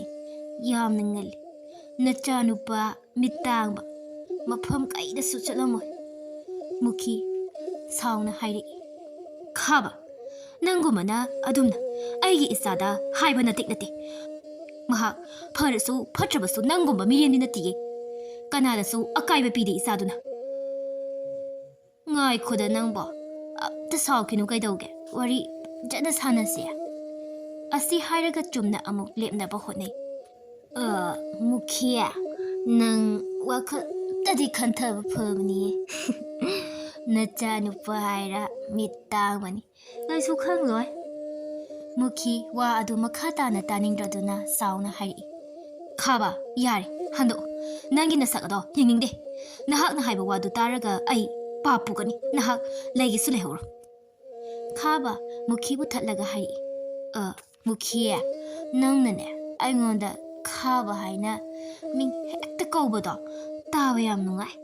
ꯌꯥꯝꯅ ꯉꯜꯂꯤ꯫ ꯅꯆꯥꯅꯨꯄꯥ ꯃꯤꯠ ꯇꯥꯡꯕ ꯃꯐꯝ ꯀꯩꯗꯁꯨ ꯆꯠꯂꯝꯃꯣꯏ꯫" ꯃꯨꯈꯤ ꯁꯥꯎꯅ ꯍꯥꯏꯔꯛꯏ, "ꯈꯥꯕ, ꯅꯪꯒꯨꯝꯕꯅ ꯑꯗꯨꯝꯅ ꯑꯩꯒꯤ ꯏꯆꯥꯗ ꯍꯥꯏꯕ ꯅꯇꯤꯛ ꯅꯠꯇꯦ꯫ ꯃꯍꯥꯛ ꯐꯔꯁꯨ ꯐꯠꯇ꯭ꯔꯕꯁꯨ ꯅꯪꯒꯨꯝꯕ ꯃꯤꯔꯦꯟꯗꯤ ꯅꯠꯇꯤꯌꯦ꯫ ꯀꯅꯥꯗꯁꯨ ꯑꯀꯥꯏꯕ ꯄꯤꯗꯦ ꯏꯆꯥꯗꯨꯅ꯫ ꯉꯥꯏꯈꯣꯗ ꯅꯪꯕꯣ, ꯑꯝꯇ ꯁꯥꯎꯈꯤꯅꯨ ꯀꯩꯗꯧꯒꯦ? ꯋꯥꯔꯤ ꯐꯖꯅ ꯁꯥꯟꯅꯁꯦ꯫ ꯑꯁꯤ ꯍꯥꯏꯔꯒ ꯆꯨꯝꯅ ꯑꯃꯨꯛ ꯂꯦꯞꯅꯕ ꯍꯣꯠꯅꯩ꯫ "ꯑ, ꯃꯨꯈꯤ, ꯅꯪ ꯋꯥꯈꯜ ꯑꯝꯇꯗꯤ ꯈꯟꯊꯕ ꯐꯕꯅꯤ꯫ ꯅꯆꯥꯅꯨꯄꯥ ꯍꯥꯏꯔ ꯃꯤꯠ ꯇꯥꯡꯕꯅꯤ, ꯀꯩꯁꯨ ꯈꯪꯂꯣꯏ꯫" ꯃꯨꯈꯤ ꯋꯥ ꯑꯗꯨ ꯃꯈꯥ ꯇꯥꯅ ꯇꯥꯅꯤꯡꯗ꯭ꯔꯗꯨꯅ ꯁꯥꯎꯅ ꯍꯥꯏꯔꯛꯏ꯫ "ꯈꯥꯕ, ꯌꯥꯔꯦ, ꯍꯟꯗꯣꯛꯑꯣ꯫ ꯅꯪꯒꯤ ꯅꯁꯛ ꯑꯗꯣ ꯌꯦꯡꯅꯤꯡꯗꯦ꯫ ꯅꯍꯥꯛꯅ ꯍꯥꯏꯕ ꯋꯥꯗꯨ ꯇꯥꯔꯒ ꯑꯩ ꯄꯥꯞ ꯄꯨꯒꯅꯤ꯫ ꯅꯍꯥꯛ ꯂꯩꯒꯦꯁꯨ ꯂꯩꯍꯧꯔꯣ꯫" ꯈꯥꯕ ꯃꯨꯈꯤꯕꯨ ꯊꯠꯂꯒ ꯍꯥꯏꯔꯛꯏ꯫ "ꯑ, ꯃꯨꯈꯤ, ꯅꯪꯅꯅꯦ ꯑꯩꯉꯣꯟꯗ ꯈꯥꯕ ꯍꯥꯏꯅ ꯃꯤꯡ ꯍꯦꯛꯇ ꯀꯧꯕꯗꯣ ꯇꯥꯕ ꯌꯥꯝ ꯅꯨꯡꯉꯥꯏ꯫"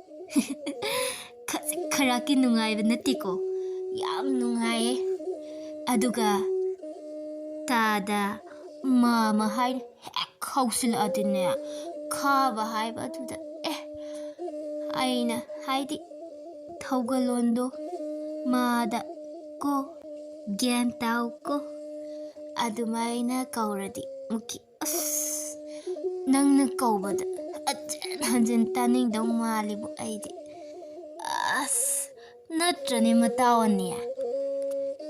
"ꯈꯖꯤꯛ ꯈꯔꯥꯛꯀꯤ ꯅꯨꯡꯉꯥꯏꯕ ꯅꯠꯇꯦꯀꯣ, ꯌꯥꯝ ꯅꯨꯡꯉꯥꯏꯌꯦ꯫ ꯑꯗꯨꯒ ꯇꯥꯗ ꯃꯥꯃ ꯍꯥꯏꯅ ꯍꯦꯛ ꯍꯧꯁꯤꯜꯂꯛꯑꯗꯤꯅꯦ, ꯈꯥꯕ ꯍꯥꯏꯕ ꯑꯗꯨꯗ, ꯑꯦ, ꯑꯩꯅ ꯍꯥꯏꯗꯤ ꯊꯧꯒꯜꯂꯣꯟꯗꯣ ꯃꯥꯗ ꯀꯣ, ꯒ꯭ꯌꯥꯟ ꯇꯥꯎ ꯀꯣ, ꯑꯗꯨꯃꯥꯏꯅ ꯀꯧꯔꯗꯤ ꯃꯨꯈꯤ꯫ ꯑꯁ, ꯅꯪꯅ ꯀꯧꯕꯗ ꯍꯟꯖꯤꯟ ꯍꯟꯖꯤꯟ ꯇꯥꯅꯤꯡꯗꯧ ꯃꯥꯜꯂꯤꯕꯨ ꯑꯩꯗꯤ꯫ ꯑꯁ, ꯅꯠꯇ꯭ꯔꯅꯦ ꯃꯇꯥꯎ ꯑꯅꯤ?"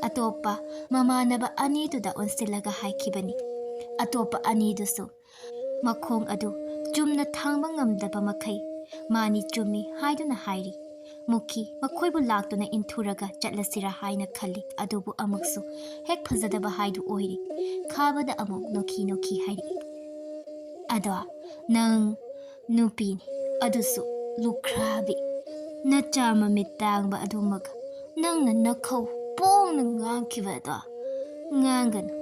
ꯑꯇꯣꯞꯄ ꯃꯃꯥꯟꯅꯕ ꯑꯅꯤꯗꯨꯗ ꯑꯣꯟꯁꯤꯜꯂꯒ ꯍꯥꯏꯈꯤꯕꯅꯤ꯫ ꯑꯇꯣꯞꯄ ꯑꯅꯤꯗꯨꯁꯨ ꯃꯈꯣꯡ ꯑꯗꯨ ꯆꯨꯝꯅ ꯊꯥꯡꯕ ꯉꯝꯗꯕ ꯃꯈꯩ ꯃꯥꯅꯤ ꯆꯨꯝꯃꯤ ꯍꯥꯏꯗꯨꯅ ꯍꯥꯏꯔꯤ꯫ ꯃꯨꯈꯤ ꯃꯈꯣꯏꯕꯨ ꯂꯥꯛꯇꯨꯅ ꯏꯟꯊꯨꯔꯒ ꯆꯠꯂꯁꯤꯔꯥ ꯍꯥꯏꯅ ꯈꯜꯂꯤ, ꯑꯗꯨꯕꯨ ꯑꯃꯨꯛꯁꯨ ꯍꯦꯛ ꯐꯖꯗꯕ ꯍꯥꯏꯗꯨ ꯑꯣꯏꯔꯤ꯫ ꯈꯥꯕꯗ ꯑꯃꯨꯛ ꯅꯣꯛꯈꯤ ꯅꯣꯛꯈꯤ ꯍꯥꯏꯔꯛꯏ꯫ "ꯑꯗꯣ ꯅꯪ ꯅꯨꯄꯤꯅꯤ, ꯑꯗꯨꯁꯨ ꯂꯨꯈ꯭ꯔꯥꯕꯤ, ꯅꯆꯥ ꯃꯃꯤꯠ ꯇꯥꯡꯕ ꯑꯗꯨꯃꯛ ꯅꯪꯅ ꯅꯈꯧ ꯄꯣꯡꯅ ꯉꯥꯡꯈꯤꯕꯗꯣ ꯉꯥꯡꯒꯅꯨ꯫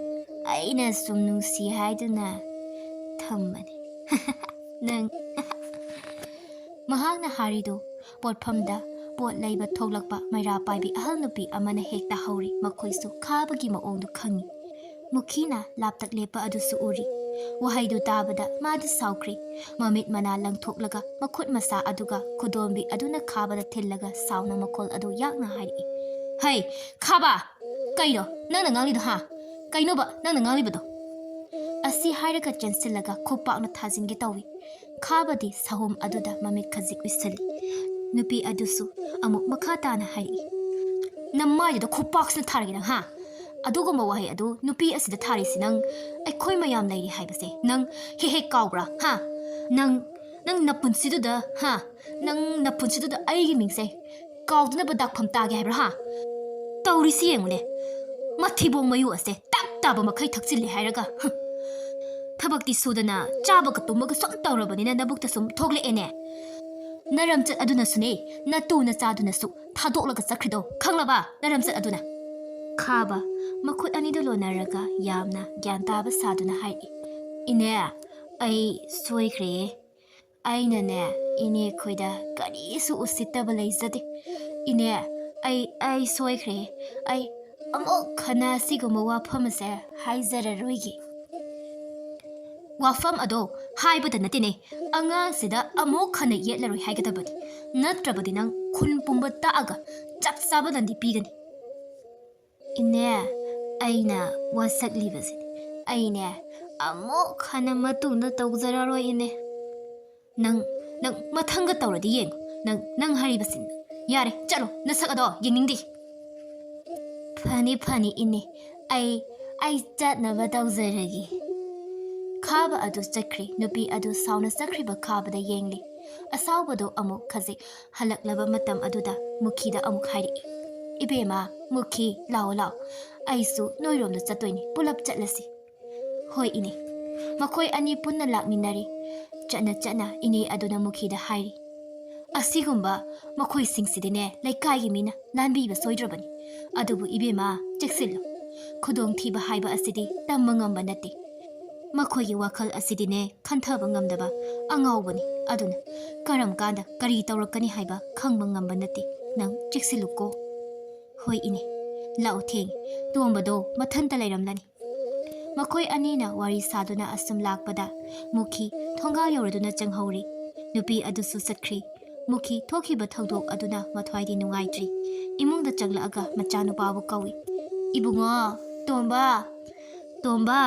ꯑꯩꯅ ꯁꯨꯝ ꯅꯨꯡꯁꯤ ꯍꯥꯏꯗꯨꯅ ꯊꯝꯕꯅꯤ꯫ ꯅꯪ꯫" ꯃꯍꯥꯛꯅ ꯍꯥꯏꯔꯤꯗꯨ ꯄꯣꯠꯐꯝꯗ ꯄꯣꯠ ꯂꯩꯕ ꯊꯣꯛꯂꯛꯄ ꯃꯩꯔꯥ ꯄꯥꯏꯕꯤ ꯑꯍꯜ ꯅꯨꯄꯤ ꯑꯃꯅ ꯍꯦꯛ ꯇꯥꯍꯧꯔꯤ꯫ ꯃꯈꯣꯏꯁꯨ ꯈꯥꯕꯒꯤ ꯃꯑꯣꯡꯗꯨ ꯈꯪꯏ꯫ ꯃꯨꯈꯤꯅ ꯂꯥꯞꯇꯛ ꯂꯦꯞꯄ ꯑꯗꯨꯁꯨ ꯎꯔꯤ꯫ ꯋꯥꯍꯩꯗꯨ ꯇꯥꯕꯗ ꯃꯥꯗꯤ ꯁꯥꯎꯈ꯭ꯔꯦ꯫ ꯃꯃꯤꯠ ꯃꯅꯥ ꯂꯪꯊꯣꯛꯂꯒ ꯃꯈꯨꯠ ꯃꯁꯥ ꯑꯗꯨꯒ ꯈꯨꯗꯣꯝꯕꯤ ꯑꯗꯨꯅ ꯈꯥꯕꯗ ꯊꯤꯜꯂꯒ ꯁꯥꯎꯅ ꯃꯈꯣꯜ ꯑꯗꯨ ꯌꯥꯛꯅ ꯍꯥꯏꯔꯛꯏ, "ꯍꯩ, ꯈꯥꯕ! ꯀꯩꯅꯣ ꯅꯪꯅ ꯉꯥꯡꯂꯤꯗꯣ, ꯍꯥ? ꯀꯩꯅꯣꯕ ꯅꯪꯅ ꯉꯥꯡꯂꯤꯕꯗꯣ? ꯑꯁꯤ ꯍꯥꯏꯔꯒ ꯆꯦꯟꯁꯤꯜꯂꯒ ꯈꯨꯄꯥꯛꯅ ꯊꯥꯖꯤꯟꯒꯦ ꯇꯧꯏ꯫ ꯈꯥꯕꯗꯤ ꯁꯍꯨꯝ ꯑꯗꯨꯗ ꯃꯃꯤꯠ ꯈꯖꯤꯛ ꯎꯏꯁꯤꯜꯂꯤ꯫ ꯅꯨꯄꯤ ꯑꯗꯨꯁꯨ ꯑꯃꯨꯛ ꯃꯈꯥ ꯇꯥꯅ ꯍꯥꯏꯔꯛꯏ, "ꯅꯃꯥꯏꯗꯨꯗ ꯈꯨꯄꯥꯛꯁꯤꯅ ꯊꯥꯔꯒꯦ ꯅꯪ, ꯍꯥ? ꯑꯗꯨꯒꯨꯝꯕ ꯋꯥꯍꯩ ꯑꯗꯨ ꯅꯨꯄꯤ ꯑꯁꯤꯗ ꯊꯥꯔꯤꯁꯤ ꯅꯪ, ꯑꯩꯈꯣꯏ ꯃꯌꯥꯝ ꯂꯩꯔꯤ ꯍꯥꯏꯕꯁꯦ ꯅꯪ ꯍꯦꯛ ꯍꯦꯛ ꯀꯥꯎꯕ꯭ꯔꯥ, ꯍꯥ? ꯅꯪ, ꯅꯪ ꯅꯄꯨꯟꯁꯤꯗꯨꯗ, ꯍꯥ? ꯅꯪ ꯅꯄꯨꯟꯁꯤꯗꯨꯗ ꯑꯩꯒꯤ ꯃꯤꯡꯁꯦ ꯀꯥꯎꯗꯅꯕ ꯗꯥꯛꯐꯝ ꯇꯥꯒꯦ ꯍꯥꯏꯕ꯭ꯔꯥ, ꯍꯥ? ꯇꯧꯔꯤꯁꯤ ꯌꯦꯡꯉꯨꯅꯦ, ꯃꯊꯤꯕꯣꯡ ꯃꯌꯨ ꯑꯁꯦ ꯇꯞ ꯇꯥꯕ ꯃꯈꯩ ꯊꯛꯆꯤꯜꯂꯦ ꯍꯥꯏꯔꯒ, ꯍꯨꯝ꯫ ꯊꯕꯛꯇꯤ ꯁꯨꯗꯅ ꯆꯥꯕꯒ ꯇꯨꯝꯕꯒ ꯁꯨꯝ ꯇꯧꯔꯕꯅꯤꯅ ꯅꯕꯨꯛꯇ ꯁꯨꯝ ꯊꯣꯛꯂꯛꯑꯦꯅꯦ꯫ ꯅꯔꯝꯆꯠ ꯑꯗꯨꯅꯁꯨꯅꯦ, ꯅꯇꯨ ꯅꯆꯥꯗꯨꯅꯁꯨ ꯊꯥꯗꯣꯛꯂꯒ ꯆꯠꯈ꯭ꯔꯤꯗꯣ ꯈꯪꯂꯕ? ꯅꯔꯝꯆꯠ ꯑꯗꯨꯅ꯫ ꯈꯥꯕ ꯃꯈꯨꯠ ꯑꯅꯤꯗꯨ ꯂꯣꯟꯅꯔꯒ ꯌꯥꯝꯅ ꯒ꯭ꯌꯥꯟ ꯇꯥꯕ ꯁꯥꯗꯨꯅ ꯍꯥꯏꯔꯛꯏ, "ꯏꯅꯦ, ꯑꯩ ꯁꯣꯏꯈ꯭ꯔꯦ꯫ ꯑꯩꯅꯅꯦ, ꯏꯅꯦ ꯈꯣꯏꯗ ꯀꯔꯤꯁꯨ ꯎꯁꯤꯠꯇꯕ ꯂꯩꯖꯗꯦ꯫ ꯏꯅꯦ, ꯑꯩ, ꯑꯩ ꯁꯣꯏꯈ꯭ꯔꯦ꯫ ꯑꯩ ꯑꯃꯨꯛ ꯍꯟꯅ ꯑꯁꯤꯒꯨꯝꯕ ꯋꯥꯐꯝ ꯑꯁꯦ ꯍꯥꯏꯖꯔꯔꯣꯏꯒꯦ꯫" ꯋꯥꯐꯝ ꯑꯗꯣ ꯍꯥꯏꯕꯗ ꯅꯠꯇꯦꯅꯦ, ꯑꯉꯥꯡꯁꯤꯗ ꯑꯃꯨꯛ ꯍꯟꯅ ꯌꯦꯠꯂꯔꯣꯏ ꯍꯥꯏꯒꯗꯕꯅꯤ꯫ ꯅꯠꯇ꯭ꯔꯕꯗꯤ ꯅꯪ ꯈꯨꯟ ꯄꯨꯝꯕ ꯇꯥꯛꯑꯒ ꯆꯞ ꯆꯥꯕ ꯗꯟꯗꯤ ꯄꯤꯒꯅꯤ꯫ "ꯏꯅꯦ, ꯑꯩꯅ ꯋꯥꯁꯛꯂꯤꯕꯁꯤꯗꯤ ꯑꯩꯅꯦ ꯑꯃꯨꯛ ꯍꯟꯅ ꯃꯇꯨꯡꯗ ꯇꯧꯖꯔꯔꯣꯏ, ꯏꯅꯦ꯫" "ꯅꯪ, ꯅꯪ ꯃꯊꯪꯒ ꯇꯧꯔꯗꯤ ꯌꯦꯡꯉꯨ꯫ ꯅꯪ, ꯅꯪ ꯍꯥꯏꯔꯤꯕꯁꯤ ꯌꯥꯔꯦ, ꯆꯠꯂꯣ, ꯅꯁꯛ ꯑꯗꯣ ꯌꯦꯡꯅꯤꯡꯗꯦ꯫" "ꯐꯅꯤ, ꯐꯅꯤ, ꯏꯅꯦ, ꯑꯩ, ꯑꯩ ꯆꯠꯅꯕ ꯇꯧꯖꯔꯒꯦ꯫" ꯈꯥꯕ ꯑꯗꯨ ꯆꯠꯈ꯭ꯔꯦ꯫ ꯅꯨꯄꯤ ꯑꯗꯨ ꯁꯥꯎꯅ ꯆꯠꯈ꯭ꯔꯤꯕ ꯈꯥꯕꯗ ꯌꯦꯡꯂꯤ꯫ ꯑꯁꯥꯎꯕꯗꯨ ꯑꯃꯨꯛ ꯈꯖꯤꯛ ꯍꯜꯂꯛꯂꯕ ꯃꯇꯝ ꯑꯗꯨꯗ ꯃꯨꯈꯤꯗ ꯑꯃꯨꯛ ꯍꯥꯏꯔꯛꯏ, "ꯏꯕꯦꯝꯃ, ꯃꯨꯈꯤ, ꯂꯥꯛꯑꯣ, ꯂꯥꯛꯑꯣ꯫ ꯑꯩꯁꯨ ꯅꯣꯏꯔꯣꯝꯗ ꯆꯠꯇꯣꯏꯅꯤ, ꯄꯨꯂꯞ ꯆꯠꯂꯁꯤ꯫" "ꯍꯣꯏ, ꯏꯅꯦ꯫" ꯃꯈꯣꯏ ꯑꯅꯤ ꯄꯨꯟꯅ ꯂꯥꯛꯃꯤꯟꯅꯔꯤ꯫ ꯆꯠꯅ ꯆꯠꯅ ꯏꯅꯦ ꯑꯗꯨꯅ ꯃꯨꯈꯤꯗ ꯍꯥꯏꯔꯤ, "ꯑꯁꯤꯒꯨꯝꯕ ꯃꯈꯣꯏꯁꯤꯡꯁꯤꯗꯤꯅꯦ, ꯂꯩꯀꯥꯏꯒꯤ ꯃꯤꯅ ꯅꯥꯟꯕꯤꯕ ꯁꯣꯏꯗ꯭ꯔꯕꯅꯤ꯫ ꯑꯗꯨꯕꯨ ꯏꯕꯦꯝꯃ, ꯆꯦꯛꯁꯤꯜꯂꯨ꯫ ꯈꯨꯗꯣꯡꯊꯤꯕ ꯍꯥꯏꯕ ꯑꯁꯤꯗꯤ ꯇꯝꯕ ꯉꯝꯕ ꯅꯠꯇꯦ꯫ ꯃꯈꯣꯏꯒꯤ ꯋꯥꯈꯜ ꯑꯁꯤꯗꯤꯅꯦ, ꯈꯟꯊꯕ ꯉꯝꯗꯕ ꯑꯉꯥꯎꯕꯅꯤ꯫ ꯑꯗꯨꯅ ꯀꯔꯝ ꯀꯥꯟꯗ ꯀꯔꯤ ꯇꯧꯔꯛꯀꯅꯤ ꯍꯥꯏꯕ ꯈꯪꯕ ꯉꯝꯕ ꯅꯠꯇꯦ꯫ ꯅꯪ ꯆꯦꯛꯁꯤꯜꯂꯨꯀꯣ꯫" "ꯍꯣꯏ, ꯏꯅꯦ꯫ ꯂꯥꯛꯑꯣ, ꯊꯦꯡꯉꯦ꯫ ꯇꯣꯝꯕꯗꯣ ꯃꯊꯟꯇ ꯂꯩꯔꯝꯂꯅꯤ꯫" ꯃꯈꯣꯏ ꯑꯅꯤꯅ ꯋꯥꯔꯤ ꯁꯥꯗꯨꯅ ꯑꯁꯨꯝ ꯂꯥꯛꯄꯗ ꯃꯨꯈꯤ ꯊꯣꯡꯒꯥꯜ ꯌꯧꯔꯗꯨꯅ ꯆꯪꯍꯧꯔꯤ꯫ ꯅꯨꯄꯤ ꯑꯗꯨꯁꯨ ꯆꯠꯈ꯭ꯔꯤ꯫ ꯃꯨꯈꯤ ꯊꯣꯛꯈꯤꯕ ꯊꯧꯗꯣꯛ ꯑꯗꯨꯅ ꯃꯊ꯭ꯋꯥꯏꯗꯤ ꯅꯨꯡꯉꯥꯏꯇ꯭ꯔꯤ꯫ ꯏꯃꯨꯡꯗ ꯆꯪꯂꯛꯑꯒ ꯃꯆꯥꯅꯨꯄꯥꯕꯨ ꯀꯧꯏ꯫ "ꯏꯕꯨꯡꯉꯣ, ꯇꯣꯝꯕ, ꯇꯣꯝꯕ!"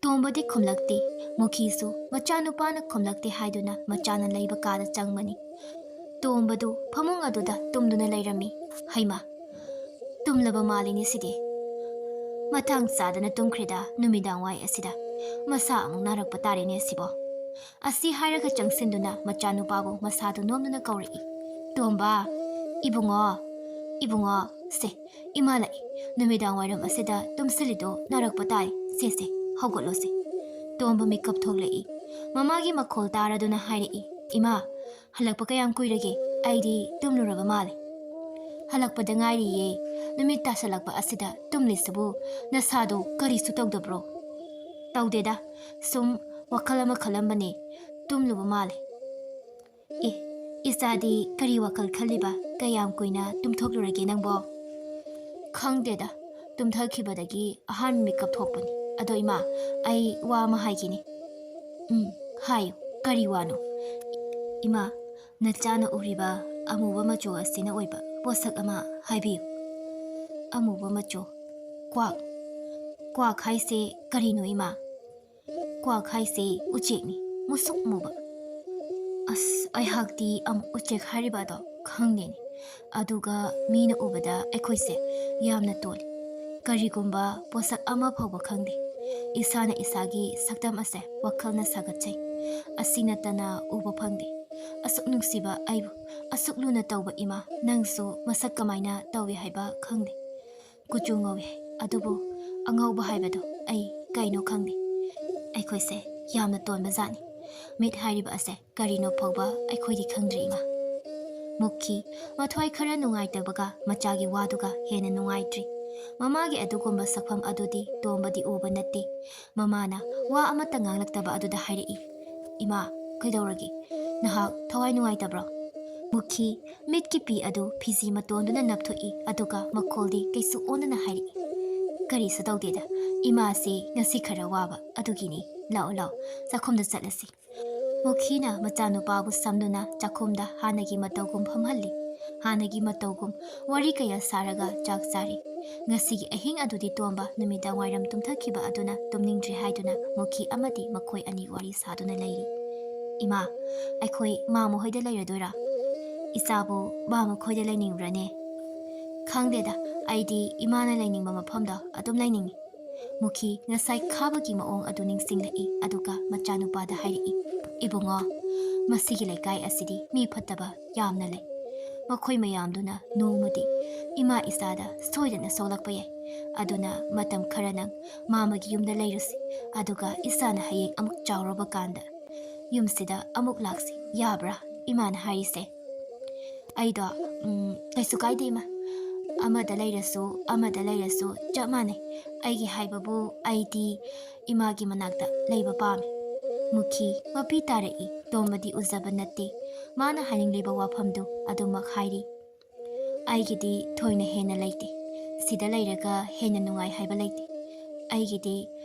ꯇꯣꯝꯕꯗꯤ ꯈꯨꯝꯂꯛꯇꯦ꯫ ꯃꯨꯈꯤꯁꯨ ꯃꯆꯥꯅꯨꯄꯥꯅ ꯈꯨꯝꯂꯛꯇꯦ ꯍꯥꯏꯗꯨꯅ ꯃꯆꯥꯅ ꯂꯩꯕ ꯀꯥꯗ ꯆꯪꯕꯅꯤ꯫ ꯇꯣꯝꯕꯗꯨ ꯐꯃꯨꯡ ꯑꯗꯨꯗ ꯇꯨꯝꯗꯨꯅ ꯂꯩꯔꯝꯃꯤ꯫ "ꯍꯩꯃꯥ, ꯇꯨꯝꯂꯕ ꯃꯥꯜꯂꯤꯅꯦ ꯁꯤꯗꯤ꯫ ꯃꯇꯥꯡ ꯆꯥꯗꯅ ꯇꯨꯝꯈ꯭ꯔꯦꯗ ꯅꯨꯃꯤꯗꯥꯡ ꯋꯥꯏ ꯑꯁꯤꯗ꯫ ꯃꯁꯥ ꯑꯃꯨꯛ ꯅꯥꯔꯛꯄ ꯇꯥꯔꯦꯅꯦ ꯁꯤꯕꯣ꯫" ꯑꯁꯤ ꯍꯥꯏꯔꯒ ꯆꯪꯁꯤꯟꯗꯨꯅ ꯃꯆꯥꯅꯨꯄꯥꯕꯨ ꯃꯁꯥꯗꯨ ꯅꯣꯝꯗꯨꯅ ꯀꯧꯔꯛꯏ꯫ "ꯇꯣꯝꯕ, ꯏꯕꯨꯡꯉꯣ, ꯏꯕꯨꯡꯉꯣ, ꯁꯦ, ꯏꯃꯥ ꯂꯥꯛꯏ꯫ ꯅꯨꯃꯤꯗꯥꯡ ꯋꯥꯏꯔꯝ ꯑꯁꯤꯗ ꯇꯨꯝꯁꯤꯜꯂꯤꯗꯣ ꯅꯥꯔꯛꯄ ꯇꯥꯏ꯫ ꯁꯦ, ꯁꯦ, ꯍꯧꯒꯠꯂꯣꯁꯦ꯫" ꯇꯣꯝꯕ ꯃꯤꯀꯞ ꯊꯣꯛꯂꯛꯏ꯫ ꯃꯃꯥꯒꯤ ꯃꯈꯣꯜ ꯇꯥꯔꯗꯨꯅ ꯍꯥꯏꯔꯛꯏ, "ꯏꯃꯥ, ꯍꯜꯂꯛꯄ ꯀꯌꯥꯝ ꯀꯨꯏꯔꯒꯦ? ꯑꯩꯗꯤ ꯇꯨꯝꯂꯨꯔꯕ ꯃꯥꯜꯂꯦ꯫" "ꯍꯜꯂꯛꯄꯗ ꯉꯥꯏꯔꯤꯌꯦ꯫ ꯅꯨꯃꯤꯠ ꯇꯥꯁꯜꯂꯛꯄ ꯑꯁꯤꯗ ꯇꯨꯝꯂꯤꯁꯤꯕꯨ ꯅꯁꯥꯗꯣ ꯀꯔꯤꯁꯨ ꯇꯧꯗꯕ꯭ꯔꯣ?" "ꯇꯧꯗꯦꯗ, ꯁꯨꯝ ꯋꯥꯈꯜ ꯑꯃ ꯈꯜꯂꯝꯕꯅꯦ꯫ ꯇꯨꯝꯂꯨꯕ ꯃꯥꯜꯂꯦ꯫" "ꯑꯦ, ꯏꯆꯥꯗꯤ ꯀꯔꯤ ꯋꯥꯈꯜ ꯈꯜꯂꯤꯕ? ꯀꯌꯥꯝ ꯀꯨꯏꯅ ꯇꯨꯝꯊꯣꯛꯂꯨꯔꯒꯦ ꯅꯪꯕꯣ?" "ꯈꯪꯗꯦꯗ, ꯇꯨꯝꯊꯈꯤꯕꯗꯒꯤ ꯑꯍꯥꯟꯕ ꯃꯤꯀꯞ ꯊꯣꯛꯄꯅꯤ꯫ ꯑꯗꯣ ꯏꯃꯥ, ꯑꯩ ꯋꯥ ꯑꯃ ꯍꯥꯏꯒꯦꯅꯦ꯫" "ꯎꯝ, ꯍꯥꯏꯌꯨ, ꯀꯔꯤ ꯋꯥꯅꯣ?" "ꯏꯃꯥ, ꯅꯆꯥꯅ ꯎꯔꯤꯕ ꯑꯃꯨꯕ ꯃꯆꯨ ꯑꯁꯤꯅ ꯑꯣꯏꯕ ꯄꯣꯠꯁꯛ ꯑꯃ ꯍꯥꯏꯕꯤꯌꯨ꯫" "ꯑꯃꯨꯕ ꯃꯆꯨ? ꯀ꯭ꯋꯥꯛ? ꯀ꯭ꯋꯥꯛ ꯍꯥꯏꯁꯦ ꯀꯔꯤꯅꯣ ꯏꯃꯥ?" "ꯀ꯭ꯋꯥꯛ ꯍꯥꯏꯁꯦ ꯎꯆꯦꯛꯅꯤ, ꯃꯨꯁꯨꯛ ꯃꯨꯕ꯫" "ꯑꯁ, ꯑꯩꯍꯥꯛꯇꯤ ꯑꯃꯨꯛ ꯎꯆꯦꯛ ꯍꯥꯏꯔꯤꯕ ꯑꯗꯣ ꯈꯪꯗꯦꯅꯦ꯫ ꯑꯗꯨꯒ ꯃꯤꯅ ꯎꯕꯗ ꯑꯩꯈꯣꯏꯁꯦ ꯌꯥꯝꯅ ꯇꯣꯜꯂꯤ꯫ ꯀꯔꯤꯒꯨꯝꯕ ꯄꯣꯠꯁꯛ ꯑꯃ ꯐꯥꯎꯕ ꯈꯪꯗꯦ꯫ ꯏꯁꯥꯅ ꯏꯁꯥꯒꯤ ꯁꯛꯇꯝ ꯑꯁꯦ ꯋꯥꯈꯜꯅ ꯁꯥꯒꯠꯆꯩ꯫ ꯑꯁꯤ ꯅꯠꯇꯅ ꯎꯕ ꯐꯪꯗꯦ꯫ ꯑꯁꯨꯛ ꯅꯨꯡꯁꯤꯕ ꯑꯩꯕꯨ, ꯑꯁꯨꯛ ꯂꯨꯅ ꯇꯧꯕ ꯏꯃꯥ, ꯅꯪꯁꯨ ꯃꯁꯛ ꯀꯃꯥꯏꯅ ꯇꯧꯏ ꯍꯥꯏꯕ ꯈꯪꯗꯦ꯫ ꯀꯨꯆꯨ ꯉꯧꯏ, ꯑꯗꯨꯕꯨ ꯑꯉꯧꯕ ꯍꯥꯏꯕꯗꯣ ꯑꯩ ꯀꯩꯅꯣ ꯈꯪꯗꯦ꯫ ꯑꯩꯈꯣꯏꯁꯦ ꯌꯥꯝꯅ ꯇꯣꯟꯕ ꯖꯥꯠꯅꯤ꯫ ꯃꯤꯠ ꯍꯥꯏꯔꯤꯕ ꯑꯁꯦ ꯀꯔꯤꯅꯣ ꯐꯥꯎꯕ ꯑꯩꯈꯣꯏꯗꯤ ꯈꯪꯗ꯭ꯔꯤ ꯏꯃꯥ꯫" ꯃꯨꯈꯤ ꯃꯊ꯭ꯋꯥꯏ ꯈꯔ ꯅꯨꯡꯉꯥꯏꯇꯕꯒ ꯃꯆꯥꯒꯤ ꯋꯥꯗꯨꯒ ꯍꯦꯟꯅ ꯅꯨꯡꯉꯥꯏꯇ꯭ꯔꯤ꯫ ꯃꯃꯥꯒꯤ ꯑꯗꯨꯒꯨꯝꯕ ꯁꯛꯐꯝ ꯑꯗꯨꯗꯤ ꯇꯣꯝꯕꯗꯤ ꯎꯕ ꯅꯠꯇꯦ꯫ ꯃꯃꯥꯅ ꯋꯥ ꯑꯃꯠꯇ ꯉꯥꯡꯂꯛꯇꯕ ꯑꯗꯨꯗ ꯍꯥꯏꯔꯛꯏ, "ꯏꯃꯥ, ꯀꯩꯗꯧꯔꯒꯦ? ꯅꯍꯥꯛ ꯊꯋꯥꯏ ꯅꯨꯡꯉꯥꯏꯇꯕ꯭ꯔꯣ?" ꯃꯨꯈꯤ ꯃꯤꯠꯀꯤ ꯄꯤ ꯑꯗꯨ ꯐꯤꯖꯤ ꯃꯇꯣꯟꯗꯨꯅ ꯅꯞꯊꯣꯛꯏ, ꯑꯗꯨꯒ ꯃꯈꯣꯜꯗꯤ ꯀꯩꯁꯨ ꯑꯣꯟꯗꯅ ꯍꯥꯏꯔꯛꯏ, "ꯀꯔꯤꯁꯨ ꯇꯧꯗꯦꯗ, ꯏꯃꯥꯁꯤ ꯉꯁꯤ ꯈꯔ ꯋꯥꯕ ꯑꯗꯨꯒꯤꯅꯤ꯫ ꯂꯥꯛꯑꯣ, ꯂꯥꯛꯑꯣ, ꯆꯥꯛꯈꯨꯝꯗ ꯆꯠꯂꯁꯤ꯫" ꯃꯨꯈꯤꯅ ꯃꯆꯥꯅꯨꯄꯥꯕꯨ ꯁꯝꯗꯨꯅ ꯆꯥꯛꯈꯨꯝꯗ ꯍꯥꯟꯅꯒꯤ ꯃꯇꯧꯒꯨꯝ ꯐꯝꯍꯜꯂꯤ꯫ ꯍꯥꯟꯅꯒꯤ ꯃꯇꯧꯒꯨꯝ ꯋꯥꯔꯤ ꯀꯌꯥ ꯁꯥꯔꯒ ꯆꯥꯛ ꯆꯥꯔꯤ꯫ ꯉꯁꯤꯒꯤ ꯑꯍꯤꯡ ꯑꯗꯨꯗꯤ ꯇꯣꯝꯕ ꯅꯨꯃꯤꯗꯥꯡ ꯋꯥꯏꯔꯝ ꯇꯨꯝꯊꯈꯤꯕ ꯑꯗꯨꯅ ꯇꯨꯝꯅꯤꯡꯗ꯭ꯔꯤ ꯍꯥꯏꯗꯨꯅ ꯃꯨꯈꯤ ꯑꯃꯗꯤ ꯃꯈꯣꯏ ꯑꯅꯤ ꯋꯥꯔꯤ ꯁꯥꯗꯨꯅ ꯂꯩꯔꯤ꯫ "ꯏꯃꯥ, ꯑꯩꯈꯣꯏ ꯃꯥꯃ ꯍꯣꯏꯗ ꯂꯩꯔꯗꯣꯏꯔꯥ? ꯏꯆꯥꯕꯨ ꯃꯥꯃ ꯈꯣꯏꯗ ꯂꯩꯅꯤꯡꯕ꯭ꯔꯅꯦ?" "ꯈꯪꯗꯦꯗ, ꯑꯩꯗꯤ ꯏꯃꯥꯅ ꯂꯩꯅꯤꯡꯕ ꯃꯐꯝꯗ ꯑꯗꯨꯝ ꯂꯩꯅꯤꯡꯉꯤ꯫" ꯃꯨꯈꯤ ꯉꯁꯥꯏ ꯈꯥꯕꯒꯤ ꯃꯑꯣꯡ ꯑꯗꯨ ꯅꯤꯡꯁꯤꯡꯂꯛꯏ, ꯑꯗꯨꯒ ꯃꯆꯥꯅꯨꯄꯥꯗ ꯍꯥꯏꯔꯛꯏ, "ꯏꯕꯨꯡꯉꯣ, ꯃꯁꯤꯒꯤ ꯂꯩꯀꯥꯏ ꯑꯁꯤꯗꯤ ꯃꯤ ꯐꯠꯇꯕ ꯌꯥꯝꯅ ꯂꯩ꯫ ꯃꯈꯣꯏ ꯃꯌꯥꯝꯗꯨꯅ ꯅꯣꯡꯃꯗꯤ ꯏꯃꯥ ꯏꯆꯥꯗ ꯁꯣꯏꯗꯅ ꯁꯣꯛꯂꯛꯄ ꯌꯥꯏ꯫ ꯑꯗꯨꯅ ꯃꯇꯝ ꯈꯔ ꯅꯪ ꯃꯥꯃꯒꯤ ꯌꯨꯝꯗ ꯂꯩꯔꯨꯁꯤ, ꯑꯗꯨꯒ ꯏꯆꯥꯅ ꯍꯌꯦꯡ ꯑꯃꯨꯛ ꯆꯥꯎꯔꯕ ꯀꯥꯟꯗ ꯌꯨꯝꯁꯤꯗ ꯑꯃꯨꯛ ꯂꯥꯛꯁꯤ, ꯌꯥꯕ꯭ꯔꯥ ꯏꯃꯥꯅ ꯍꯥꯏꯔꯤꯁꯦ?" "ꯑꯩꯗꯣ, ꯎꯝ, ꯀꯩꯁꯨ ꯀꯥꯏꯗꯦ ꯏꯃꯥ꯫ ꯑꯃꯗ ꯂꯩꯔꯁꯨ, ꯑꯃꯗ ꯂꯩꯔꯁꯨ ꯆꯞ ꯃꯥꯟꯅꯩ꯫ ꯑꯩꯒꯤ ꯍꯥꯏꯕꯕꯨ, ꯑꯩꯗꯤ ꯏꯃꯥꯒꯤ ꯃꯅꯥꯛꯇ ꯂꯩꯕ ꯄꯥꯝꯃꯤ꯫" ꯃꯨꯈꯤ ꯃꯄꯤ ꯇꯥꯔꯛꯏ꯫ ꯇꯣꯝꯕꯗꯤ ꯎꯖꯕ ꯅꯠꯇꯦ꯫ ꯃꯥꯅ ꯍꯥꯏꯅꯤꯡꯂꯤꯕ ꯋꯥꯐꯝꯗꯨ ꯑꯗꯨꯃꯛ ꯍꯥꯏꯔꯤ꯫ "ꯑꯩꯒꯤꯗꯤ ꯊꯣꯏꯅ ꯍꯦꯟꯅ ꯂꯩꯇꯦ꯫ ꯁꯤꯗ ꯂꯩꯔꯒ ꯍꯦꯟꯅ ꯅꯨꯡꯉꯥꯏ ꯍꯥꯏꯕ ꯂꯩꯇꯦ꯫ ꯑꯩꯒꯤꯗꯤ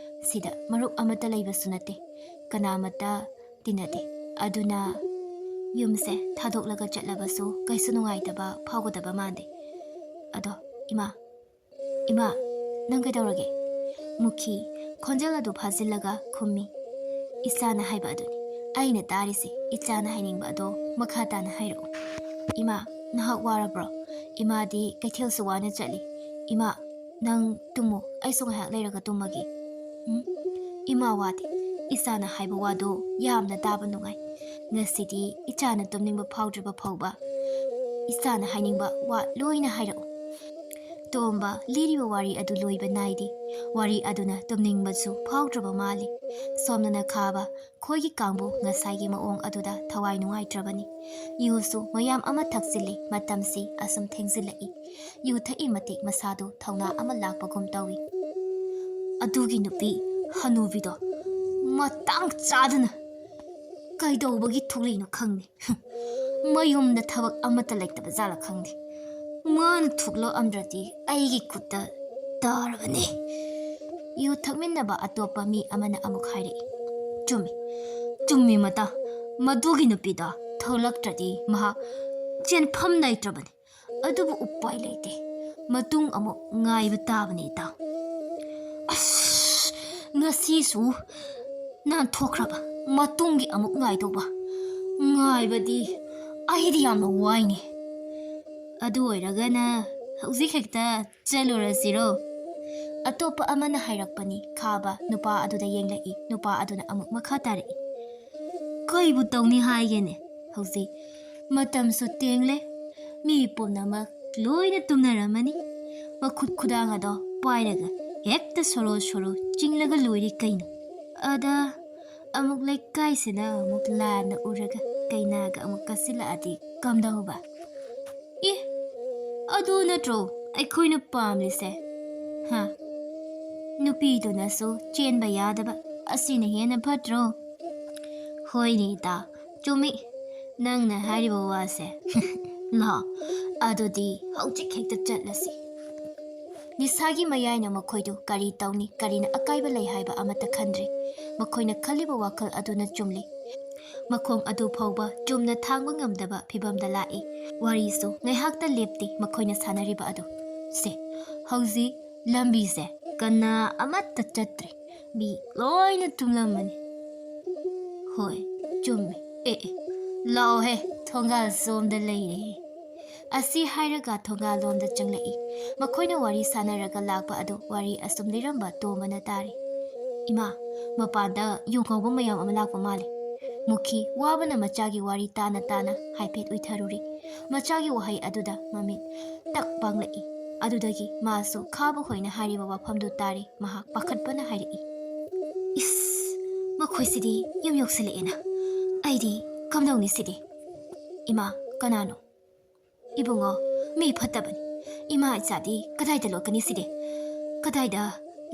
ꯁꯤꯗ ꯃꯔꯨꯞ ꯑꯃꯠꯇ ꯂꯩꯕꯁꯨ ꯅꯠꯇꯦ꯫ ꯀꯅꯥꯃꯠꯇ ꯇꯤꯟꯅꯗꯦ꯫ ꯑꯗꯨꯅ ꯌꯨꯝꯁꯦ ꯊꯥꯗꯣꯛꯂꯒ ꯆꯠꯂꯕꯁꯨ ꯀꯩꯁꯨ ꯅꯨꯡꯉꯥꯏꯇꯕ ꯐꯥꯎꯒꯗꯕ ꯃꯥꯟꯗꯦ꯫ ꯑꯗꯣ, ꯏꯃꯥ, ꯏꯃꯥ, ꯅꯪ ꯀꯩꯗꯧꯔꯒꯦ?" ꯃꯨꯈꯤ ꯈꯣꯟꯖꯦꯜ ꯑꯗꯨ ꯐꯥꯖꯤꯜꯂꯒ ꯈꯨꯝꯃꯤ, "ꯏꯆꯥꯅ ꯍꯥꯏꯕ ꯑꯗꯨꯅꯤ꯫ ꯑꯩꯅ ꯇꯥꯔꯤꯁꯦ, ꯏꯆꯥꯅ ꯍꯥꯏꯅꯤꯡꯕ ꯑꯗꯣ ꯃꯈꯥ ꯇꯥꯅ ꯍꯥꯏꯔꯛꯎ꯫" "ꯏꯃꯥ, ꯅꯍꯥꯛ ꯋꯥꯔꯕ꯭ꯔꯣ? ꯏꯃꯥꯗꯤ ꯀꯩꯊꯦꯜꯁꯨ ꯋꯥꯅ ꯆꯠꯂꯤ꯫ ꯏꯃꯥ, ꯅꯪ ꯇꯨꯝꯃꯨ, ꯑꯩꯁꯨ ꯉꯥꯏꯍꯥꯛ ꯂꯩꯔꯒ ꯇꯨꯝꯃꯒꯦ꯫" "ꯎꯝ, ꯏꯃꯥ ꯋꯥꯗꯦ꯫ ꯏꯆꯥꯅ ꯍꯥꯏꯕ ꯋꯥꯗꯣ ꯌꯥꯝꯅ ꯇꯥꯕ ꯅꯨꯡꯉꯥꯏ꯫ ꯉꯁꯤꯗꯤ ꯏꯆꯥꯅ ꯇꯨꯝꯅꯤꯡꯕ ꯐꯥꯎꯗ꯭ꯔꯤꯕ ꯐꯥꯎꯕ ꯏꯆꯥꯅ ꯍꯥꯏꯅꯤꯡꯕ ꯋꯥ ꯂꯣꯏꯅ ꯍꯥꯏꯔꯛꯎ꯫" ꯇꯣꯝꯕ ꯂꯤꯔꯤꯕ ꯋꯥꯔꯤ ꯑꯗꯨ ꯂꯣꯏꯕ ꯅꯥꯏꯗꯦ꯫ ꯋꯥꯔꯤ ꯑꯗꯨꯅ ꯇꯨꯝꯅꯤꯡꯕꯁꯨ ꯐꯥꯎꯗ꯭ꯔꯕ ꯃꯥꯜꯂꯤ꯫ ꯁꯣꯝꯗꯅ ꯈꯥꯕ ꯈꯣꯏꯒꯤ ꯀꯥꯡꯕꯨ ꯉꯁꯥꯏꯒꯤ ꯃꯑꯣꯡ ꯑꯗꯨꯗ ꯊꯋꯥꯏ ꯅꯨꯡꯉꯥꯏꯇ꯭ꯔꯕꯅꯤ꯫ ꯌꯨꯁꯨ ꯃꯌꯥꯝ ꯑꯃ ꯊꯛꯆꯤꯜꯂꯤ꯫ ꯃꯇꯝꯁꯤ ꯑꯁꯨꯝ ꯊꯦꯡꯖꯤꯜꯂꯛꯏ꯫ ꯌꯨ ꯊꯛꯏ ꯃꯇꯤꯛ ꯃꯁꯥꯗꯨ ꯊꯧꯅꯥ ꯑꯃ ꯂꯥꯛꯄꯒꯨꯝ ꯇꯧꯏ꯫ "ꯑꯗꯨꯒꯤ ꯅꯨꯄꯤ ꯍꯅꯨꯕꯤꯗꯣ ꯃꯇꯥꯡ ꯆꯥꯗꯅ ꯀꯩꯗꯧꯕꯒꯤ ꯊꯣꯛꯂꯛꯏꯅꯣ ꯈꯪꯗꯦ꯫ ꯃꯌꯨꯝꯗ ꯊꯕꯛ ꯑꯃꯠꯇ ꯂꯩꯇꯕ ꯖꯥꯠꯂ ꯈꯪꯗꯦ꯫ ꯃꯥꯅ ꯊꯣꯛꯂꯛꯑꯝꯗ꯭ꯔꯗꯤ ꯑꯩꯒꯤ ꯈꯨꯠꯇ ꯇꯥꯔꯕꯅꯤ꯫" ꯌꯨ ꯊꯛꯃꯤꯟꯅꯕ ꯑꯇꯣꯞꯄ ꯃꯤ ꯑꯃꯅ ꯑꯃꯨꯛ ꯍꯥꯏꯔꯛꯏ, "ꯆꯨꯝꯃꯤ, ꯆꯨꯝꯃꯤ ꯃꯇꯥ꯫ ꯃꯗꯨꯒꯤ ꯅꯨꯄꯤꯗꯣ ꯊꯣꯛꯂꯛꯇ꯭ꯔꯗꯤ ꯃꯍꯥꯛ ꯆꯦꯟꯐꯝ ꯂꯩꯇ꯭ꯔꯕꯅꯤ꯫ ꯑꯗꯨꯕꯨ ꯎꯄꯥꯏ ꯂꯩꯇꯦ꯫ ꯃꯇꯨꯡ ꯑꯃꯨꯛ ꯉꯥꯏꯕ ꯇꯥꯕꯅꯤ, ꯏꯇꯥꯎ꯫ ꯑꯁ, ꯉꯁꯤꯁꯨ ꯅꯥꯟꯊꯣꯛꯈ꯭ꯔꯕ꯫ ꯃꯇꯨꯡꯒꯤ ꯑꯃꯨꯛ ꯉꯥꯏꯗꯧꯕ꯫ ꯉꯥꯏꯕꯗꯤ ꯑꯩꯗꯤ ꯌꯥꯝꯅ ꯋꯥꯏꯅꯦ꯫ ꯑꯗꯨ ꯑꯣꯏꯔꯒꯅ ꯍꯧꯖꯤꯛ ꯍꯦꯛꯇ ꯆꯠꯂꯨꯔꯁꯤꯔꯣ? ꯑꯇꯣꯞꯄ ꯑꯃꯅ ꯍꯥꯏꯔꯛꯄꯅꯤ꯫ ꯈꯥꯕ ꯅꯨꯄꯥ ꯑꯗꯨꯗ ꯌꯦꯡꯂꯛꯏ꯫ ꯅꯨꯄꯥ ꯑꯗꯨꯅ ꯑꯃꯨꯛ ꯃꯈꯥ ꯇꯥꯔꯛꯏ꯫ ꯀꯩꯕꯨ ꯇꯧꯅꯤ ꯍꯥꯏꯒꯦꯅꯦ? ꯍꯧꯖꯤꯛ ꯃꯇꯝꯁꯨ ꯇꯦꯡꯂꯦ꯫ ꯃꯤ ꯄꯨꯝꯅꯃꯛ ꯂꯣꯏꯅ ꯇꯨꯝꯅꯔꯝꯃꯅꯤ꯫ ꯃꯈꯨꯠ ꯈꯨꯗꯥꯡ ꯑꯗꯣ ꯄꯥꯏꯔꯒ ꯍꯦꯛꯇ ꯁꯣꯔꯣ ꯁꯣꯔꯣ ꯆꯤꯡꯂꯒ ꯂꯣꯏꯔꯦ ꯀꯩꯅꯣ꯫ ꯑꯗ ꯑꯃꯨꯛ ꯂꯩꯀꯥꯏꯁꯤꯅ ꯑꯃꯨꯛ ꯂꯥꯟꯅ ꯎꯔꯒ ꯀꯩꯅꯥꯒ ꯑꯃꯨꯛ ꯀꯠꯁꯤꯜꯂꯛꯑꯗꯤ ꯀꯝꯗꯧꯕ? ꯑꯦ, ꯑꯗꯨ ꯅꯠꯇ꯭ꯔꯣ ꯑꯩꯈꯣꯏꯅ ꯄꯥꯝꯂꯤꯁꯦ? ꯍꯥ? ꯅꯨꯄꯤꯗꯨꯅꯁꯨ ꯆꯦꯟꯕ ꯌꯥꯗꯕ, ꯑꯁꯤꯅ ꯍꯦꯟꯅ ꯐꯠꯇ꯭ꯔꯣ? ꯍꯣꯏꯅꯦ ꯏꯇꯥ, ꯆꯨꯝꯃꯤ ꯅꯪꯅ ꯍꯥꯏꯔꯤꯕ ꯋꯥꯁꯦ꯫ ꯂꯥꯛꯑꯣ, ꯑꯗꯨꯗꯤ ꯍꯧꯖꯤꯛ ꯍꯦꯛꯇ ꯆꯠꯂꯁꯤ꯫ ꯅꯤꯁꯥꯒꯤ ꯃꯌꯥꯏꯅ ꯃꯈꯣꯏꯗꯨ ꯀꯔꯤ ꯇꯧꯅꯤ, ꯀꯔꯤꯅ ꯑꯀꯥꯏꯕ ꯂꯩ ꯍꯥꯏꯕ ꯑꯃꯠꯇ ꯈꯟꯗ꯭ꯔꯦ꯫ ꯃꯈꯣꯏꯅ ꯈꯜꯂꯤꯕ ꯋꯥꯈꯜ ꯑꯗꯨꯅ ꯆꯨꯝꯂꯤ꯫ ꯃꯈꯣꯡ ꯑꯗꯨ ꯐꯥꯎꯕ ꯆꯨꯝꯅ ꯊꯥꯡꯕ ꯉꯝꯗꯕ ꯐꯤꯚꯝꯗ ꯂꯥꯛꯏ꯫ ꯋꯥꯔꯤꯁꯨ ꯉꯥꯏꯍꯥꯛꯇ ꯂꯦꯞꯇꯦ ꯃꯈꯣꯏꯅ ꯁꯥꯟꯅꯔꯤꯕ ꯑꯗꯨ꯫ ꯁꯦ, ꯍꯧꯖꯤꯛ ꯂꯝꯕꯤꯁꯦ ꯀꯅꯥ ꯑꯃꯠꯇ ꯆꯠꯇ꯭ꯔꯦ꯫ ꯃꯤ ꯂꯣꯏꯅ ꯇꯨꯝꯂꯝꯃꯅꯤ꯫ ꯍꯣꯏ, ꯆꯨꯝꯃꯦ꯫ ꯑꯦ, ꯑꯦ, ꯂꯥꯛꯑꯣꯍꯦ, ꯊꯣꯡꯒꯥꯜ ꯁꯣꯝꯗ ꯂꯩꯔꯦ꯫ ꯑꯁꯤ ꯍꯥꯏꯔꯒ ꯊꯣꯡꯒꯥꯜꯂꯣꯝꯗ ꯆꯪꯂꯛꯏ꯫ ꯃꯈꯣꯏꯅ ꯋꯥꯔꯤ ꯁꯥꯟꯅꯔꯒ ꯂꯥꯛꯄ ꯑꯗꯨ ꯋꯥꯔꯤ ꯑꯁꯨꯝ ꯂꯤꯔꯝꯕ ꯇꯣꯝꯕꯅ ꯇꯥꯔꯤ꯫ ꯏꯃꯥ, ꯃꯄꯥꯟꯗ ꯌꯨ ꯉꯧꯕ ꯃꯌꯥꯝ ꯑꯃ ꯂꯥꯛꯄ ꯃꯥꯜꯂꯤ꯫ ꯃꯨꯈꯤ ꯋꯥꯕꯅ ꯃꯆꯥꯒꯤ ꯋꯥꯔꯤ ꯇꯥꯅ ꯇꯥꯅ ꯍꯥꯏꯐꯦꯠ ꯎꯏꯊꯔꯨꯔꯤ꯫ ꯃꯆꯥꯒꯤ ꯋꯥꯍꯩ ꯑꯗꯨꯗ ꯃꯃꯤꯠ ꯇꯛ ꯄꯥꯡꯂꯛꯏ꯫ ꯑꯗꯨꯗꯒꯤ ꯃꯥꯁꯨ ꯈꯥꯕ ꯍꯣꯏꯅ ꯍꯥꯏꯔꯤꯕ ꯋꯥꯐꯝꯗꯨ ꯇꯥꯔꯤ꯫ ꯃꯍꯥꯛ ꯄꯥꯈꯠꯄꯅ ꯍꯥꯏꯔꯛꯏ, "ꯏꯁ, ꯃꯈꯣꯏꯁꯤꯗꯤ ꯌꯨꯝ ꯌꯧꯁꯤꯜꯂꯛꯑꯦꯅ꯫ ꯑꯩꯗꯤ ꯀꯝꯗꯧꯅꯤ ꯁꯤꯗꯤ? ꯏꯃꯥ, ꯀꯅꯥꯅꯣ?" "ꯏꯕꯨꯡꯉꯣ, ꯃꯤ ꯐꯠꯇꯕꯅꯤ꯫ ꯏꯃꯥ ꯏꯆꯥꯗꯤ ꯀꯗꯥꯏꯗ ꯂꯣꯠꯀꯅꯤ ꯁꯤꯗꯤ? ꯀꯗꯥꯏꯗ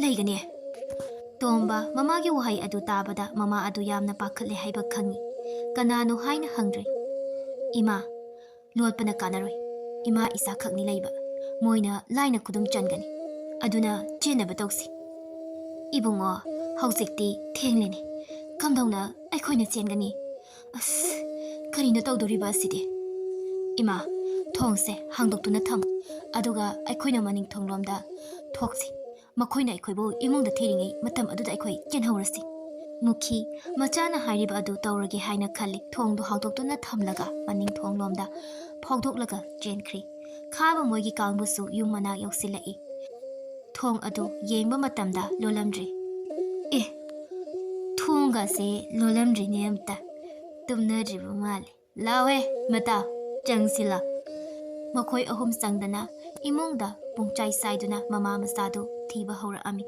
ꯂꯩꯒꯅꯤ?" ꯇꯣꯝꯕ ꯃꯃꯥꯒꯤ ꯋꯥꯍꯩ ꯑꯗꯨ ꯇꯥꯕꯗ ꯃꯃꯥ ꯑꯗꯨ ꯌꯥꯝꯅ ꯄꯥꯈꯠꯂꯦ ꯍꯥꯏꯕ ꯈꯪꯏ꯫ ꯀꯅꯥꯅꯣ ꯍꯥꯏꯅ ꯍꯪꯗ꯭ꯔꯦ꯫ "ꯏꯃꯥ, ꯂꯣꯠꯄꯅ ꯀꯥꯟꯅꯔꯣꯏ꯫ ꯏꯃꯥ ꯏꯆꯥ ꯈꯛꯅꯤ ꯂꯩꯕ꯫ ꯃꯣꯏꯅ ꯂꯥꯏꯅ ꯈꯨꯗꯨꯝ ꯆꯟꯒꯅꯤ꯫ ꯑꯗꯨꯅ ꯆꯦꯟꯅꯕ ꯇꯧꯁꯤ꯫" "ꯏꯕꯨꯡꯉꯣ, ꯍꯧꯖꯤꯛꯇꯤ ꯊꯦꯡꯂꯦꯅꯦ꯫ ꯀꯝꯗꯧꯅ ꯑꯩꯈꯣꯏꯅ ꯆꯦꯟꯒꯅꯤ? ꯑꯁ, ꯀꯔꯤꯅꯣ ꯇꯧꯗꯣꯔꯤꯕ ꯑꯁꯤꯗꯤ?" "ꯏꯃꯥ, ꯊꯣꯡꯁꯦ ꯍꯥꯡꯗꯣꯛꯇꯨꯅ ꯊꯝꯃꯨ, ꯑꯗꯨꯒ ꯑꯩꯈꯣꯏꯅ ꯃꯅꯤꯡ ꯊꯣꯡꯂꯣꯝꯗ ꯊꯣꯛꯁꯤ꯫ ꯃꯈꯣꯏꯅ ꯑꯩꯈꯣꯏꯕꯨ ꯏꯃꯨꯡꯗ ꯊꯤꯔꯤꯉꯩ ꯃꯇꯝ ꯑꯗꯨꯗ ꯑꯩꯈꯣꯏ ꯆꯦꯟꯍꯧꯔꯁꯤ꯫" ꯃꯨꯈꯤ ꯃꯆꯥꯅ ꯍꯥꯏꯔꯤꯕ ꯑꯗꯨ ꯇꯧꯔꯒꯦ ꯍꯥꯏꯅ ꯈꯜꯂꯤ꯫ ꯊꯣꯡꯗꯨ ꯍꯥꯡꯗꯣꯛꯇꯨꯅ ꯊꯝꯂꯒ ꯃꯅꯤꯡ ꯊꯣꯡꯂꯣꯝꯗ ꯐꯥꯎꯗꯣꯛꯂꯒ ꯆꯦꯟꯈ꯭ꯔꯤ꯫ ꯈꯥꯕ ꯃꯣꯏꯒꯤ ꯀꯥꯡꯕꯨꯁꯨ ꯌꯨꯝ ꯃꯅꯥꯛ ꯌꯧꯁꯤꯜꯂꯛꯏ꯫ ꯊꯣꯡ ꯑꯗꯨ ꯌꯦꯡꯕ ꯃꯇꯝꯗ ꯂꯣꯜꯂꯝꯗ꯭ꯔꯤ꯫ "ꯑꯦ, ꯊꯣꯡꯒꯁꯦ ꯂꯣꯜꯂꯝꯗ꯭ꯔꯤꯅꯦ ꯑꯝꯇ꯫ ꯇꯨꯝꯅꯗ꯭ꯔꯤꯕ ꯃꯥꯜꯂꯦ꯫ ꯂꯥꯎꯍꯦ, ꯃꯇꯥ, ꯆꯪꯁꯤꯜꯂ꯫" ꯃꯈꯣꯏ ꯑꯍꯨꯝ ꯆꯪꯗꯅ ꯏꯃꯨꯡꯗ ꯄꯨꯡꯆꯥꯏ ꯆꯥꯏꯗꯨꯅ ꯃꯃꯥ ꯃꯆꯥꯗꯨ ꯊꯤꯕ ꯍꯧꯔꯛꯑꯝꯃꯤ꯫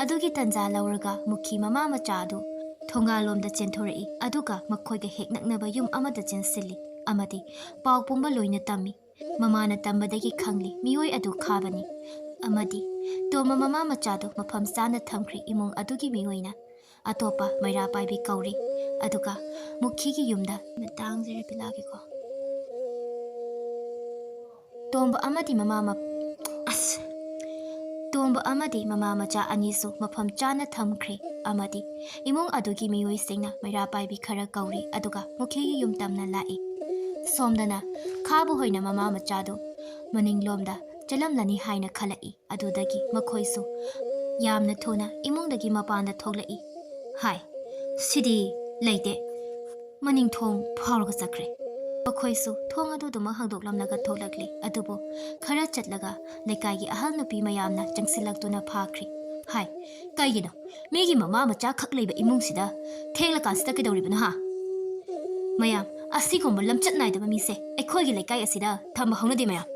ꯑꯗꯨꯒꯤ ꯇꯟꯖꯥ ꯂꯧꯔꯒ ꯃꯨꯈꯤ ꯃꯃꯥ ꯃꯆꯥ ꯑꯗꯨ ꯊꯣꯡꯒꯥꯜꯂꯣꯝꯗ ꯆꯦꯟꯊꯣꯔꯛꯏ꯫ ꯑꯗꯨꯒ ꯃꯈꯣꯏꯒ ꯍꯦꯛ ꯅꯛꯅꯕ ꯌꯨꯝ ꯑꯃꯗ ꯆꯦꯟꯁꯤꯜꯂꯤ ꯑꯃꯗꯤ ꯄꯥꯎ ꯄꯨꯝꯕ ꯂꯣꯏꯅ ꯇꯝꯃꯤ꯫ ꯃꯃꯥꯅ ꯇꯝꯕꯗꯒꯤ ꯈꯪꯂꯤ ꯃꯤꯑꯣꯏ ꯑꯗꯨ ꯈꯥꯕꯅꯤ ꯑꯃꯗꯤ ꯇꯣꯝꯕ ꯃꯃꯥ ꯃꯆꯥꯗꯨ ꯃꯐꯝ ꯆꯥꯅ ꯊꯝꯈ꯭ꯔꯤ ꯏꯃꯨꯡ ꯑꯗꯨꯒꯤ ꯃꯤꯑꯣꯏꯅ꯫ ꯑꯇꯣꯞꯄ ꯃꯩꯔꯥ ꯄꯥꯏꯕꯤ ꯀꯧꯔꯤ꯫ ꯑꯗꯨꯒ ꯃꯨꯈꯤꯒꯤ ꯌꯨꯝꯗ ꯃꯇꯥꯡꯁꯦ ꯔꯤꯄꯤꯂꯥꯒꯤꯀꯣ꯫ ꯇꯣꯝꯕ ꯑꯃꯗꯤ ꯃꯃꯥ ꯃ-, ꯑꯁ꯫ ꯇꯣꯝꯕ ꯑꯃꯗꯤ ꯃꯃꯥ ꯃꯆꯥ ꯑꯅꯤꯁꯨ ꯃꯐꯝ ꯆꯥꯅ ꯊꯝꯈ꯭ꯔꯦ ꯑꯃꯗꯤ ꯏꯃꯨꯡ ꯑꯗꯨꯒꯤ ꯃꯤꯑꯣꯏꯁꯤꯡꯅ ꯃꯩꯔꯥ ꯄꯥꯏꯕꯤ ꯈꯔ ꯀꯧꯔꯤ, ꯑꯗꯨꯒ ꯃꯨꯈꯤꯒꯤ ꯌꯨꯝ ꯇꯝꯅ ꯂꯥꯛꯏ꯫ ꯁꯣꯝꯗꯅ ꯈꯥꯕ ꯍꯣꯏꯅ ꯃꯃꯥ ꯃꯆꯥꯗꯨ ꯃꯅꯤꯡꯂꯣꯝꯗ ꯆꯠꯂꯝꯂꯅꯤ ꯍꯥꯏꯅ ꯈꯜꯂꯛꯏ꯫ ꯑꯗꯨꯗꯒꯤ ꯃꯈꯣꯏꯁꯨ ꯌꯥꯝꯅ ꯊꯨꯅ ꯏꯃꯨꯡꯗꯒꯤ ꯃꯄꯥꯟꯗ ꯊꯣꯛꯂꯛꯏ꯫ ꯍꯥꯏ, ꯁꯤꯗꯤ ꯂꯩꯇꯦ꯫ ꯃꯅꯤꯡ ꯊꯣꯡ ꯐꯥꯎꯔꯒ ꯆꯠꯈ꯭ꯔꯦ꯫ ꯃꯈꯣꯏꯁꯨ ꯊꯣꯡ ꯑꯗꯨꯗꯨꯃꯛ ꯍꯥꯡꯗꯣꯛꯂꯝꯂꯒ ꯊꯣꯛꯂꯛꯂꯤ꯫ ꯑꯗꯨꯕꯨ ꯈꯔ ꯆꯠꯂꯒ ꯂꯩꯀꯥꯏꯒꯤ ꯑꯍꯜ ꯅꯨꯄꯤ ꯃꯌꯥꯝꯅ ꯆꯪꯁꯤꯜꯂꯛꯇꯨꯅ ꯐꯥꯈ꯭ꯔꯤ꯫ ꯍꯥꯏ, ꯀꯩꯒꯤꯅꯣ ꯃꯤꯒꯤ ꯃꯃꯥ ꯃꯆꯥ ꯈꯛ ꯂꯩꯕ ꯏꯃꯨꯡꯁꯤꯗ ꯊꯦꯡꯂꯀꯥꯟꯁꯤꯗ ꯀꯩꯗꯧꯔꯤꯕꯅꯣ ꯍꯥ? ꯃꯌꯥꯝ, ꯑꯁꯤꯒꯨꯝꯕ ꯂꯝꯆꯠ ꯅꯥꯏꯗꯕ ꯃꯤꯁꯦ ꯑꯩꯈꯣꯏꯒꯤ ꯂꯩꯀꯥꯏ ꯑꯁꯤꯗ ꯊꯝꯕ ꯍꯧꯅꯗꯦ ꯃꯌꯥꯝ꯫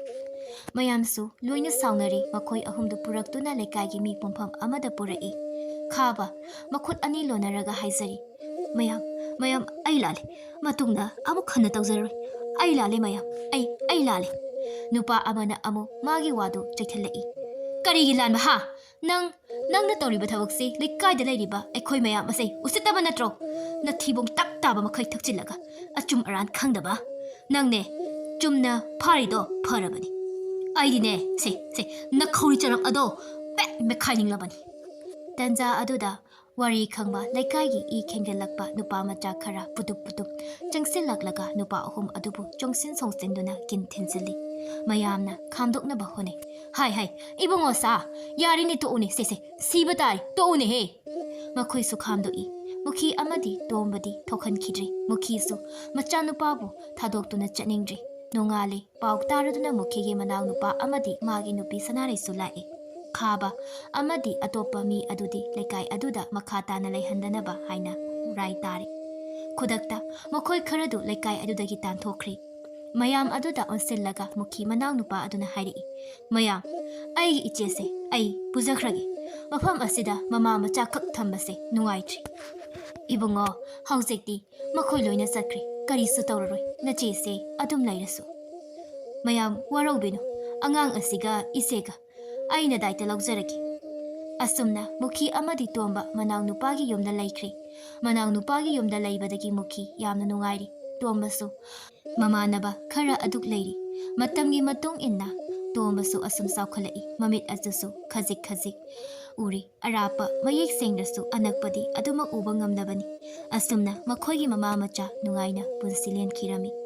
ꯃꯌꯥꯝꯁꯨ ꯂꯣꯏꯅ ꯁꯥꯎꯅꯔꯤ꯫ ꯃꯈꯣꯏ ꯑꯍꯨꯝꯗꯨ ꯄꯨꯔꯛꯇꯨꯅ ꯂꯩꯀꯥꯏꯒꯤ ꯃꯤ ꯄꯨꯝꯐꯝ ꯑꯃꯗ ꯄꯨꯔꯛꯏ꯫ ꯈꯥꯕ ꯃꯈꯨꯠ ꯑꯅꯤ ꯂꯣꯟꯅꯔꯒ ꯍꯥꯏꯖꯔꯤ, "ꯃꯌꯥꯝ, ꯃꯌꯥꯝ, ꯑꯩ ꯂꯥꯜꯂꯦ꯫ ꯃꯇꯨꯡꯗ ꯑꯃꯨꯛ ꯍꯟꯅ ꯇꯧꯖꯔꯔꯣꯏ꯫ ꯑꯩ ꯂꯥꯜꯂꯦ ꯃꯌꯥꯝ, ꯑꯩ, ꯑꯩ ꯂꯥꯜꯂꯦ꯫" ꯅꯨꯄꯥ ꯑꯃꯅ ꯑꯃꯨꯛ ꯃꯥꯒꯤ ꯋꯥꯗꯨ ꯆꯩꯊꯠꯂꯛꯏ꯫ "ꯀꯔꯤꯒꯤ ꯂꯥꯟꯕ ꯍꯥ? ꯅꯪ, ꯅꯪꯅ ꯇꯧꯔꯤꯕ ꯊꯕꯛꯁꯤ ꯂꯩꯀꯥꯏꯗ ꯂꯩꯔꯤꯕ ꯑꯩꯈꯣꯏ ꯃꯌꯥꯝ ꯑꯁꯤ ꯎꯁꯤꯠꯇꯕ ꯅꯠꯇ꯭ꯔꯣ? ꯅꯊꯤꯕꯣꯡ ꯇꯞ ꯇꯥꯕ ꯃꯈꯩ ꯊꯛꯆꯤꯜꯂꯒ ꯑꯆꯨꯝ ꯑꯔꯥꯟ ꯈꯪꯗꯕ꯫ ꯅꯪꯅꯦ ꯆꯨꯝꯅ ꯐꯥꯔꯤꯗꯣ ꯐꯔꯕꯅꯤ꯫ ꯑꯩꯗꯤꯅꯦ, ꯁꯦ, ꯁꯦ, ꯅꯈꯧꯔꯤ ꯆꯔꯝ ꯑꯗꯣ ꯄꯦꯛ ꯃꯦꯠꯈꯥꯏꯅꯤꯡꯂꯕꯅꯤ꯫" ꯇꯟꯖꯥ ꯑꯗꯨꯗ ꯋꯥꯔꯤ ꯈꯪꯕ ꯂꯩꯀꯥꯏꯒꯤ ꯏ ꯈꯦꯡꯖꯤꯜꯂꯛꯄ ꯅꯨꯄꯥ ꯃꯆꯥ ꯈꯔ ꯄꯨꯇꯨꯞ ꯄꯨꯇꯨꯞ ꯆꯪꯁꯤꯜꯂꯛꯂꯒ ꯅꯨꯄꯥ ꯑꯍꯨꯝ ꯑꯗꯨꯕꯨ ꯆꯣꯡꯁꯤꯟ ꯁꯣꯡꯁꯤꯟꯗꯨꯅ ꯀꯤꯟ ꯊꯤꯟꯖꯤꯜꯂꯤ꯫ ꯃꯌꯥꯝꯅ ꯈꯥꯝꯗꯣꯛꯅꯕ ꯍꯣꯠꯅꯩ꯫ "ꯍꯥꯏ ꯍꯥꯏ, ꯏꯕꯨꯡꯉꯣ ꯁꯥ, ꯌꯥꯔꯤꯅꯦ, ꯇꯣꯛꯎꯅꯦ, ꯁꯦ ꯁꯦ, ꯁꯤꯕ ꯇꯥꯔꯦ, ꯇꯣꯛꯎꯅꯦꯍꯦ!" ꯃꯈꯣꯏꯁꯨ ꯈꯥꯝꯗꯣꯛꯏ꯫ ꯃꯨꯈꯤ ꯑꯃꯗꯤ ꯇꯣꯝꯕꯗꯤ ꯊꯣꯛꯍꯟꯈꯤꯗ꯭ꯔꯦ꯫ ꯃꯨꯈꯤꯁꯨ ꯃꯆꯥꯅꯨꯄꯥꯕꯨ ꯊꯥꯗꯣꯛꯇꯨꯅ ꯆꯠꯅꯤꯡꯗ꯭ꯔꯦ꯫ ꯅꯣꯡꯉꯥꯜꯂꯦ꯫ ꯄꯥꯎ ꯇꯥꯔꯗꯨꯅ ꯃꯨꯈꯤꯒꯤ ꯃꯅꯥꯎꯅꯨꯄꯥ ꯑꯃꯗꯤ ꯃꯥꯒꯤ ꯅꯨꯄꯤ ꯁꯅꯥꯔꯩꯁꯨ ꯂꯥꯛꯑꯦ꯫ ꯈꯥꯕ ꯑꯃꯗꯤ ꯑꯇꯣꯞꯄ ꯃꯤ ꯑꯗꯨꯗꯤ ꯂꯩꯀꯥꯏ ꯑꯗꯨꯗ ꯃꯈꯥ ꯇꯥꯅ ꯂꯩꯍꯟꯗꯅꯕ ꯍꯥꯏꯅ ꯔꯥꯏ ꯇꯥꯔꯦ꯫ ꯈꯨꯗꯛꯇ ꯃꯈꯣꯏ ꯈꯔꯗꯨ ꯂꯩꯀꯥꯏ ꯑꯗꯨꯗꯒꯤ ꯇꯥꯟꯊꯣꯛꯈ꯭ꯔꯦ꯫ ꯃꯌꯥꯝ ꯑꯗꯨꯗ ꯑꯣꯟꯁꯤꯜꯂꯒ ꯃꯨꯈꯤ ꯃꯅꯥꯎꯅꯨꯄꯥ ꯑꯗꯨꯅ ꯍꯥꯏꯔꯛꯏ, "ꯃꯌꯥꯝ, ꯑꯩꯒꯤ ꯏꯆꯦꯁꯦ ꯑꯩ ꯄꯨꯖꯈ꯭ꯔꯒꯦ꯫ ꯃꯐꯝ ꯑꯁꯤꯗ ꯃꯃꯥ ꯃꯆꯥ ꯈꯛ ꯊꯝꯕꯁꯦ ꯅꯨꯡꯉꯥꯏꯇ꯭ꯔꯦ꯫ ꯏꯕꯨꯡꯉꯣ, ꯍꯧꯖꯤꯛꯇꯤ ꯃꯈꯣꯏ ꯂꯣꯏꯅ ꯆꯠꯈ꯭ꯔꯦ, ꯀꯔꯤꯁꯨ ꯇꯧꯔꯔꯣꯏ, ꯅꯆꯦꯁꯦ ꯑꯗꯨꯝ ꯂꯩꯔꯁꯨ꯫ ꯃꯌꯥꯝ ꯋꯥꯔꯧꯕꯤꯅꯨ, ꯑꯉꯥꯡ ꯑꯁꯤꯒ ꯏꯆꯦꯒ ꯑꯩꯅ ꯗꯥꯏꯇ ꯂꯧꯖꯔꯒꯦ꯫" ꯑꯁꯨꯝꯅ ꯃꯨꯈꯤ ꯑꯃꯗꯤ ꯇꯣꯝꯕ ꯃꯅꯥꯎꯅꯨꯄꯥꯒꯤ ꯌꯨꯝꯗ ꯂꯩꯈ꯭ꯔꯦ꯫ ꯃꯅꯥꯎꯅꯨꯄꯥꯒꯤ ꯌꯨꯝꯗ ꯂꯩꯕꯗꯒꯤ ꯃꯨꯈꯤ ꯌꯥꯝꯅ ꯅꯨꯡꯉꯥꯏꯔꯤ꯫ ꯇꯣꯝꯕꯁꯨ ꯃꯃꯥꯟꯅꯕ ꯈꯔ ꯑꯗꯨꯛ ꯂꯩꯔꯤ꯫ ꯃꯇꯝꯒꯤ ꯃꯇꯨꯡ ꯏꯟꯅ ꯇꯣꯝꯕꯁꯨ ꯑꯁꯨꯝ ꯆꯥꯎꯈꯠꯂꯛꯏ꯫ ꯃꯃꯤꯠ ꯑꯗꯨꯁꯨ ꯈꯖꯤꯛ ꯈꯖꯤꯛ ꯎꯔꯤ꯫ ꯑꯔꯥꯞꯄ ꯃꯌꯦꯛ ꯁꯦꯡꯗ꯭ꯔꯁꯨ ꯑꯅꯛꯄꯗꯤ ꯑꯗꯨꯃꯛ ꯎꯕ ꯉꯝꯗꯕꯅꯤ꯫ ꯑꯁꯨꯝꯅ ꯃꯈꯣꯏꯒꯤ ꯃꯃꯥ ꯃꯆꯥ ꯅꯨꯡꯉꯥꯏꯅ ꯄꯨꯟꯁꯤ ꯂꯦꯟꯈꯤꯔꯝꯃꯤ꯫